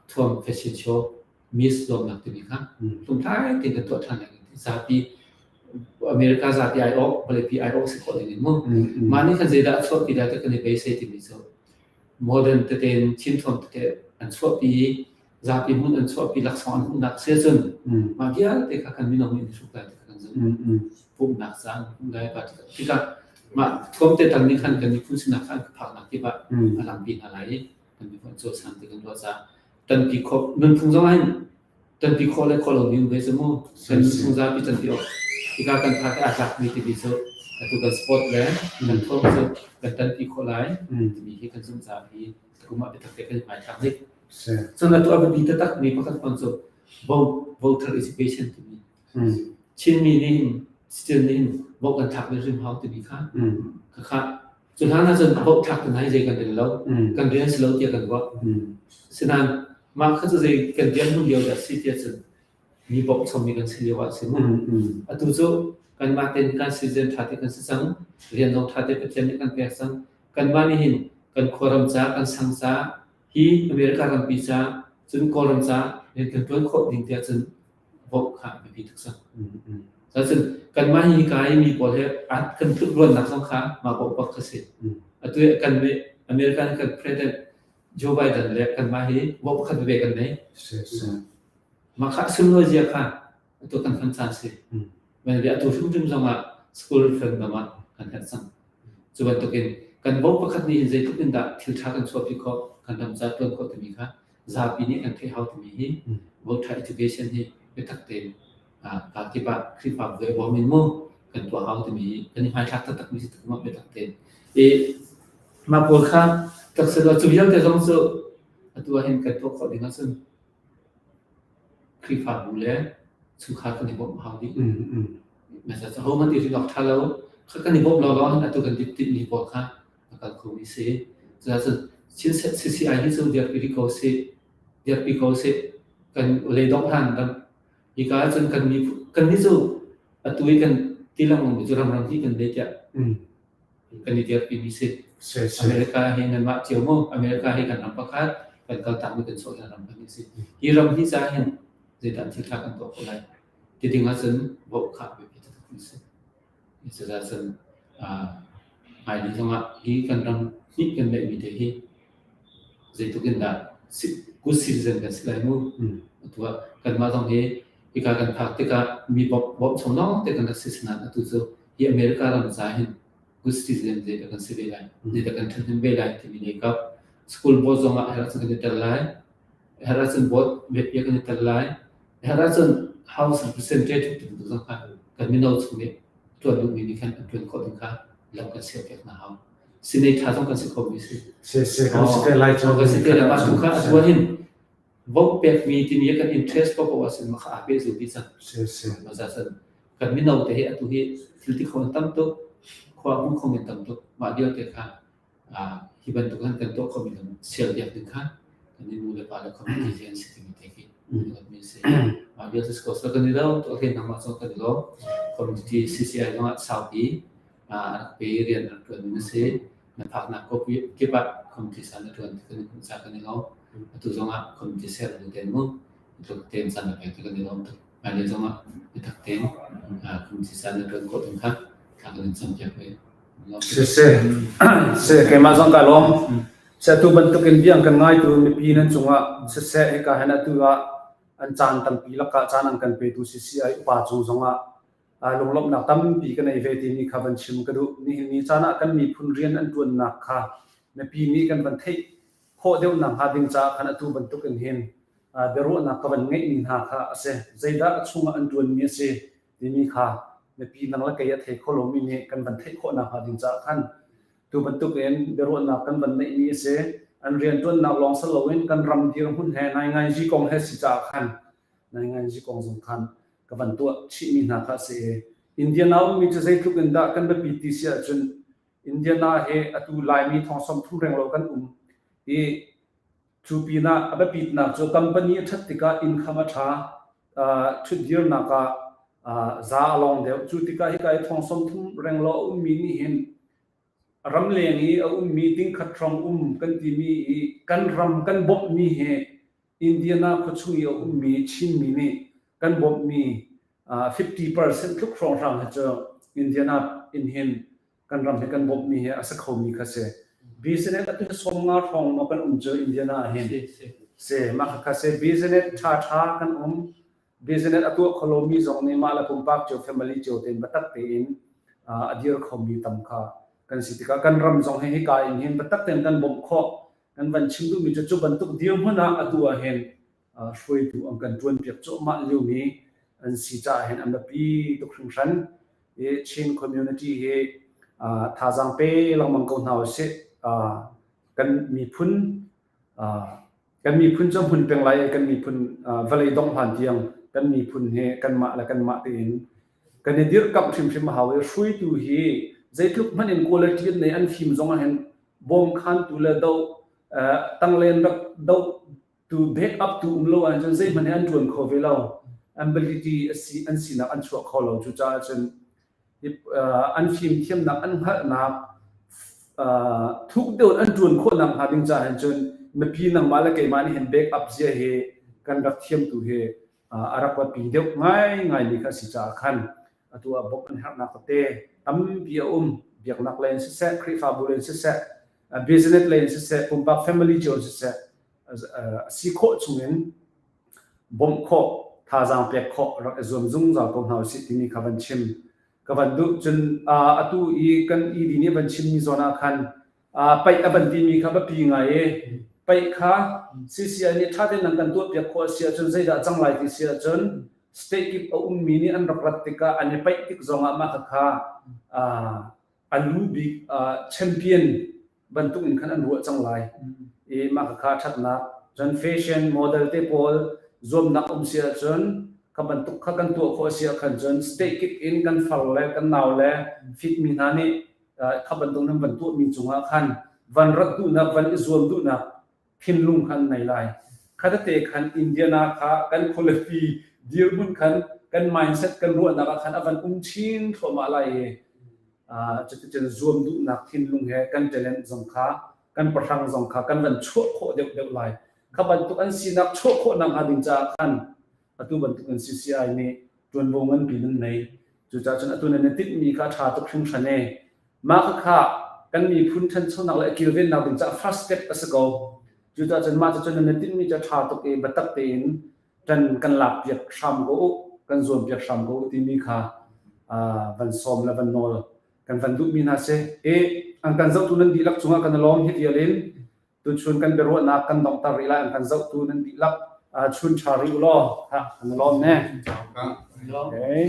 [SPEAKER 3] thuam fashion show Miss zuamnak timi kha hlumhlai tein kan tuah ṭhan lai zapi America zapi aiawh vawleipi aiawh si khawh ding in mu mah nih khan zeidah a chuahpi lai ti kan i beisei timi cu modern tete in Chin thuam tete an chuahpi i zapi hmun an chuahpi laksawng an hmuhnak si ahcun mah vialte kha kan mino nih an hruk lai ti kha kan zumh. Pumhnak caan hmuh lai pa tikah mah thuam te tal nih khan kan miphun sinak kha an ka phaknak kip ah a lampi hna lai i kan miphun an cawisan ti kan ruah caah tanpi khawh nunphung zong ah hin tanpi khawh le khawh lo mi um ve cu mu kan nunphung zapi tanpi awk hika kan phak i aa tlakmi timi cu atu kan sport le kan thuam cu kan tanpi khawh lai timi hi kan zumh caah hi kum ah biatak te kan i hmaithlak ding. Cun atu a biapi taktak mi pakhat fawn cu voter education timi. Chinmi nih hin citizen nih hin vote kan thlak ve hrim hau timi kha khakha cu hlan ah cun vote thlak tu hna hi zei kan rel lo kan rian si lo tiah kan ruah. Sinain mah kha cu zei kan rian hmun lio dah si tiah cun mi bawmh chommi kan si lio ah si mu. Atu cu kanmah tein kan citizen ṭha te kan si cang, rian zong ṭha te Pathian nih kan pek cang. Kanmah nih hin kan khuaram ca, kan sang ca, hi America rampi ca, cun Kawlram ca rian kan ṭuan khawh ding tiah cun vote kha a biapi tuk cang. Cun kanmah hi hika i mi pawl he kan tlukruannak zong kha mah vote bak kha si. Atu kan American kan President Joe Biden le kanmah hi vote pakhat veve kan nei. Mah kha sunlawi zia kha atu kan hman caan si. Maybe atu hrimhrim zongah school referendum ah kan herh cang. Cu bantukin kan vote pakhat nih hin zeitluk in dah thil ṭha kan chuahpi khawh, kan ram ca ṭuan khawh timi kha zapi nih kan theih hau timi hi voter education hi Biatak tein kaa kip ah Khrihfabu he bawm in mu kan tuah hau timi kan i hmaithlak taktak mi si tuk ma biatak tein. I mah pawl kha taksa cu vialte zong cu atu ah hin kan tuah khawh ding ahcun Khrihfabu le chungkhar kan i bawmh a hau dih. Masa cu hohmanh i rin awk ṭha lo. Kha kan i bawmh lawnglawng hin atu kan tinhmi pawl kha a kal khomi si. Cucaah cun CCI hi cu dirpi rih ko sih, dirpi ko sih. Kan leidongh hlan ram hika ahcun kan miphun kannih cu atu i kan ti lengmangmi cu ramrang hi kan bei tiah kan i dirpimi si. America hi nanmah cio mu. America hi kan ram pakhat, kan kaltakmi kan sawh ram pahnih si. Hi ram hi ca hin zeidah thil ṭha kan tuah khawh lai? Ti ding ahcun vote kha a biapi taktakmi si. Cucaah cun hmailei zongah hi kan ram hnih kan neihmi te hi zeitluk in dah good citizen kan si lai mu. Atu ah kanmah zong hi hika kan phak tikah mi bawmh chung lawng te kan rak si nain atu cu hi America ram ca hin good citizen zeidah kan si ve lai, zeidah kan ṭhahnem ve lai timi lei kap school board zong ah herh ahcun kan i tel lai, herh ahcun board biapia kan i tel lai, herh ahcun House Representative ti bantuk zong kha kan mino chung nih ṭuan duhmi nih khan an ṭuan khawh ding kha lam kan sialpiak hna hau. Sinei ṭha zong kan si khomi si.
[SPEAKER 2] Si si kan si te lai cu.
[SPEAKER 3] Kan si te lai. Mah tu kha atu hin vote pekmi timi kan interest paohpaoh ahcun mah kha aa pehzul dih cang.
[SPEAKER 2] Si si.
[SPEAKER 3] Mah cun kan mino te hi atu hi thil ti kho in tam tuk, khua hmu kho in tam tuk. Mah vialte kha hi bantuk han kan tuah khomi lam sialpiak ding kha kan nu le pa le community hi an si timi te khi mi si. Mah vialte si ko so kan i lo tuah hlen nangmah zong kan i lawm. Community CCI zong ah saupi a rak pe rian rak ṭuan ding a si. Na phaknak kip ah community san na ṭuan kan i hmuh ca kan i lawm. Atu zong ah community ser nu ten mu tluk tein san na pek kan i lawm tuk. Hmailei zong ah biatak tein community san na ṭuan khawh ding kha thla kan in campiak ve.
[SPEAKER 2] Siseh, seh keimah zong ka lawm. Seh atu bantukin biang kan ngaitu mipi nan cungah siseh hika hin atu ah an caan tampi lakah caan an kan petu CCI upa cung zongah lunglawmhnak tampi ka nei ve timi kha van chim ka duh. Nihin ni caan ah kan miphun rian an ṭuannak kha mipi nih kan van theih khawh deuhnak hnga ding caah khan atu bantuk in hin biaruahnak ka van ngeihmi hna kha a si. Zeidah a chungah an ṭuanmi a si timi kha mipi nang le kei a thei kho lomi nih kan van theih khawh nakhnga ding caah khan tu bantuk in biaruahnak kan van neihmi a si. An rianṭuannak lawng si loin kan ram dirhmun he nainganzi kong he si caah khan nainganzi kong zong khan ka van tuah chihmi hna kha a si i Indiana ummi cu zeitluk in dah kan biapit ti si ahcun Indiana he atu Laimi thong 30 renglo kan um i cu pinah a biapitnak cu company a ṭhat tikah income a ṭha ṭhutdirnak ah za a long deuh. Cu tikah hika i thong 30 renglo a ummi nih hin ramleng i a ummi tingkhat hrawng um kan timi i kan ram kan bawmhmi hi Indiana khuachung i a ummi Chinmi nih kan bawmhmi 50% tluk hrawnghrang hi cu Indiana in hin kan ram hi kan bawmhmi hi a si khomi kha si. Business atu hi 50 hrawng maw kan um cu Indiana ah hin. Si mah kha si business ṭha ṭha kan um. Business a tuah kho lomi zong nih mah le pumpak cio family cio tein biatak tein a dir khomi tam kha kan si tikah kan ram zong hi hika in hin biatak tein kan bawmh khawh. Kan van chim duhmi cu cu bantuk dirhmun ah atu ah hin hruaitu an kan ṭuanpiak cuahmah liomi an si caah hin an biapi tuk hringhran. I Chin community hi thazaang pe lengmang ko hna usih. Kan miphun kan miphun cu hmun peng lai i kan miphun vawlei dongh hlan tiang kan miphun hi kanmah le kanmah tein kan i dirhkamh hrimhrim a hau i hruaitu hi zeitluk hmanh in quality an nei an fim zong ah hin bawmkhantu le do tanglen rak do tu back up tu um lo ahcun zeihmanh hi an ṭuan kho ve lo ability a si an sinak an chuah kho lo cucaah cun an fimthiamnak an hngalhnak thuk deuh an ṭuan khawhnak hnga ding caah hin cun mipi nangmah le keimah nih hin back up zia hi kan rak thiam tu hi a rak biapi deuh ngaingai mi kha a si caah khan atu ah bawmh an herhnak tete tampi a um. Biaknak lei in siseh, Khrihfabu lei in siseh, business lei in siseh, pumpak family cio in siseh, a si khawh chungin bawmh khawh, thazaang pek khawh rak i zuam zungzal ko hna usih timi kha van chim ka van duh. Cun atu i kan ED nih van chimmi zawn ah khan paih a van timi kha biapi ngai i paih kha CCI nih ṭha tein nan kan tuahpiak khawh a si ahcun zeidah cang lai ti si ahcun. State kip a ummi nih an rak rat tikah an i paih tik zongah mah khakha a lu bik champion bantuk in khan an ruah cang lai. I mah khakha ṭhatnak cun fashion model te pawl zuamnak um si ahcun kha bantuk kha kan tuah khawh a si ah khan cun state kip in kan far le kan nau le fitmi hna nih kha bantuk nan van tuahmi cungah khan van rat duhnak van i zuam duhnak thinlung khan nei lai. Kha tete khan Indiana kha kan khualipi dirhmun khan kan mindset kan ruahnak ah khan a van um chin thluahmah lai i cuticun zuam duhnak thinlung he kan talent zong kha kan pahrang zong kha kan van chuah khawh deuhdeuh lai. Kha bantuk an sinak chuah khawh nak hnga ding caah khan atu bantuk in CCI nih ṭuanvo nganpi nan nei. Cucaah cun atu nan i tinhmi kha a ṭha tuk hringhran e. Mah khakha kan miphun ṭhanchonak le a kilvennak ding caah first step a si ko. Cucaah cun mah cucun nan i tinhmi cu a ṭha tuk i biatak tein ṭan kan lakpiak hram ko u, kan zuampiak hram ko u timi kha van sawm le van nawl kan van duhmi hna si. I an kan zohtu nan dihlak cungah kan i lawm hi vial in tuchun kan biaruahnak kan donghter rih lai an kan zohtu nan dihlak chun ṭha rih u law kan i lawm ne. Okay.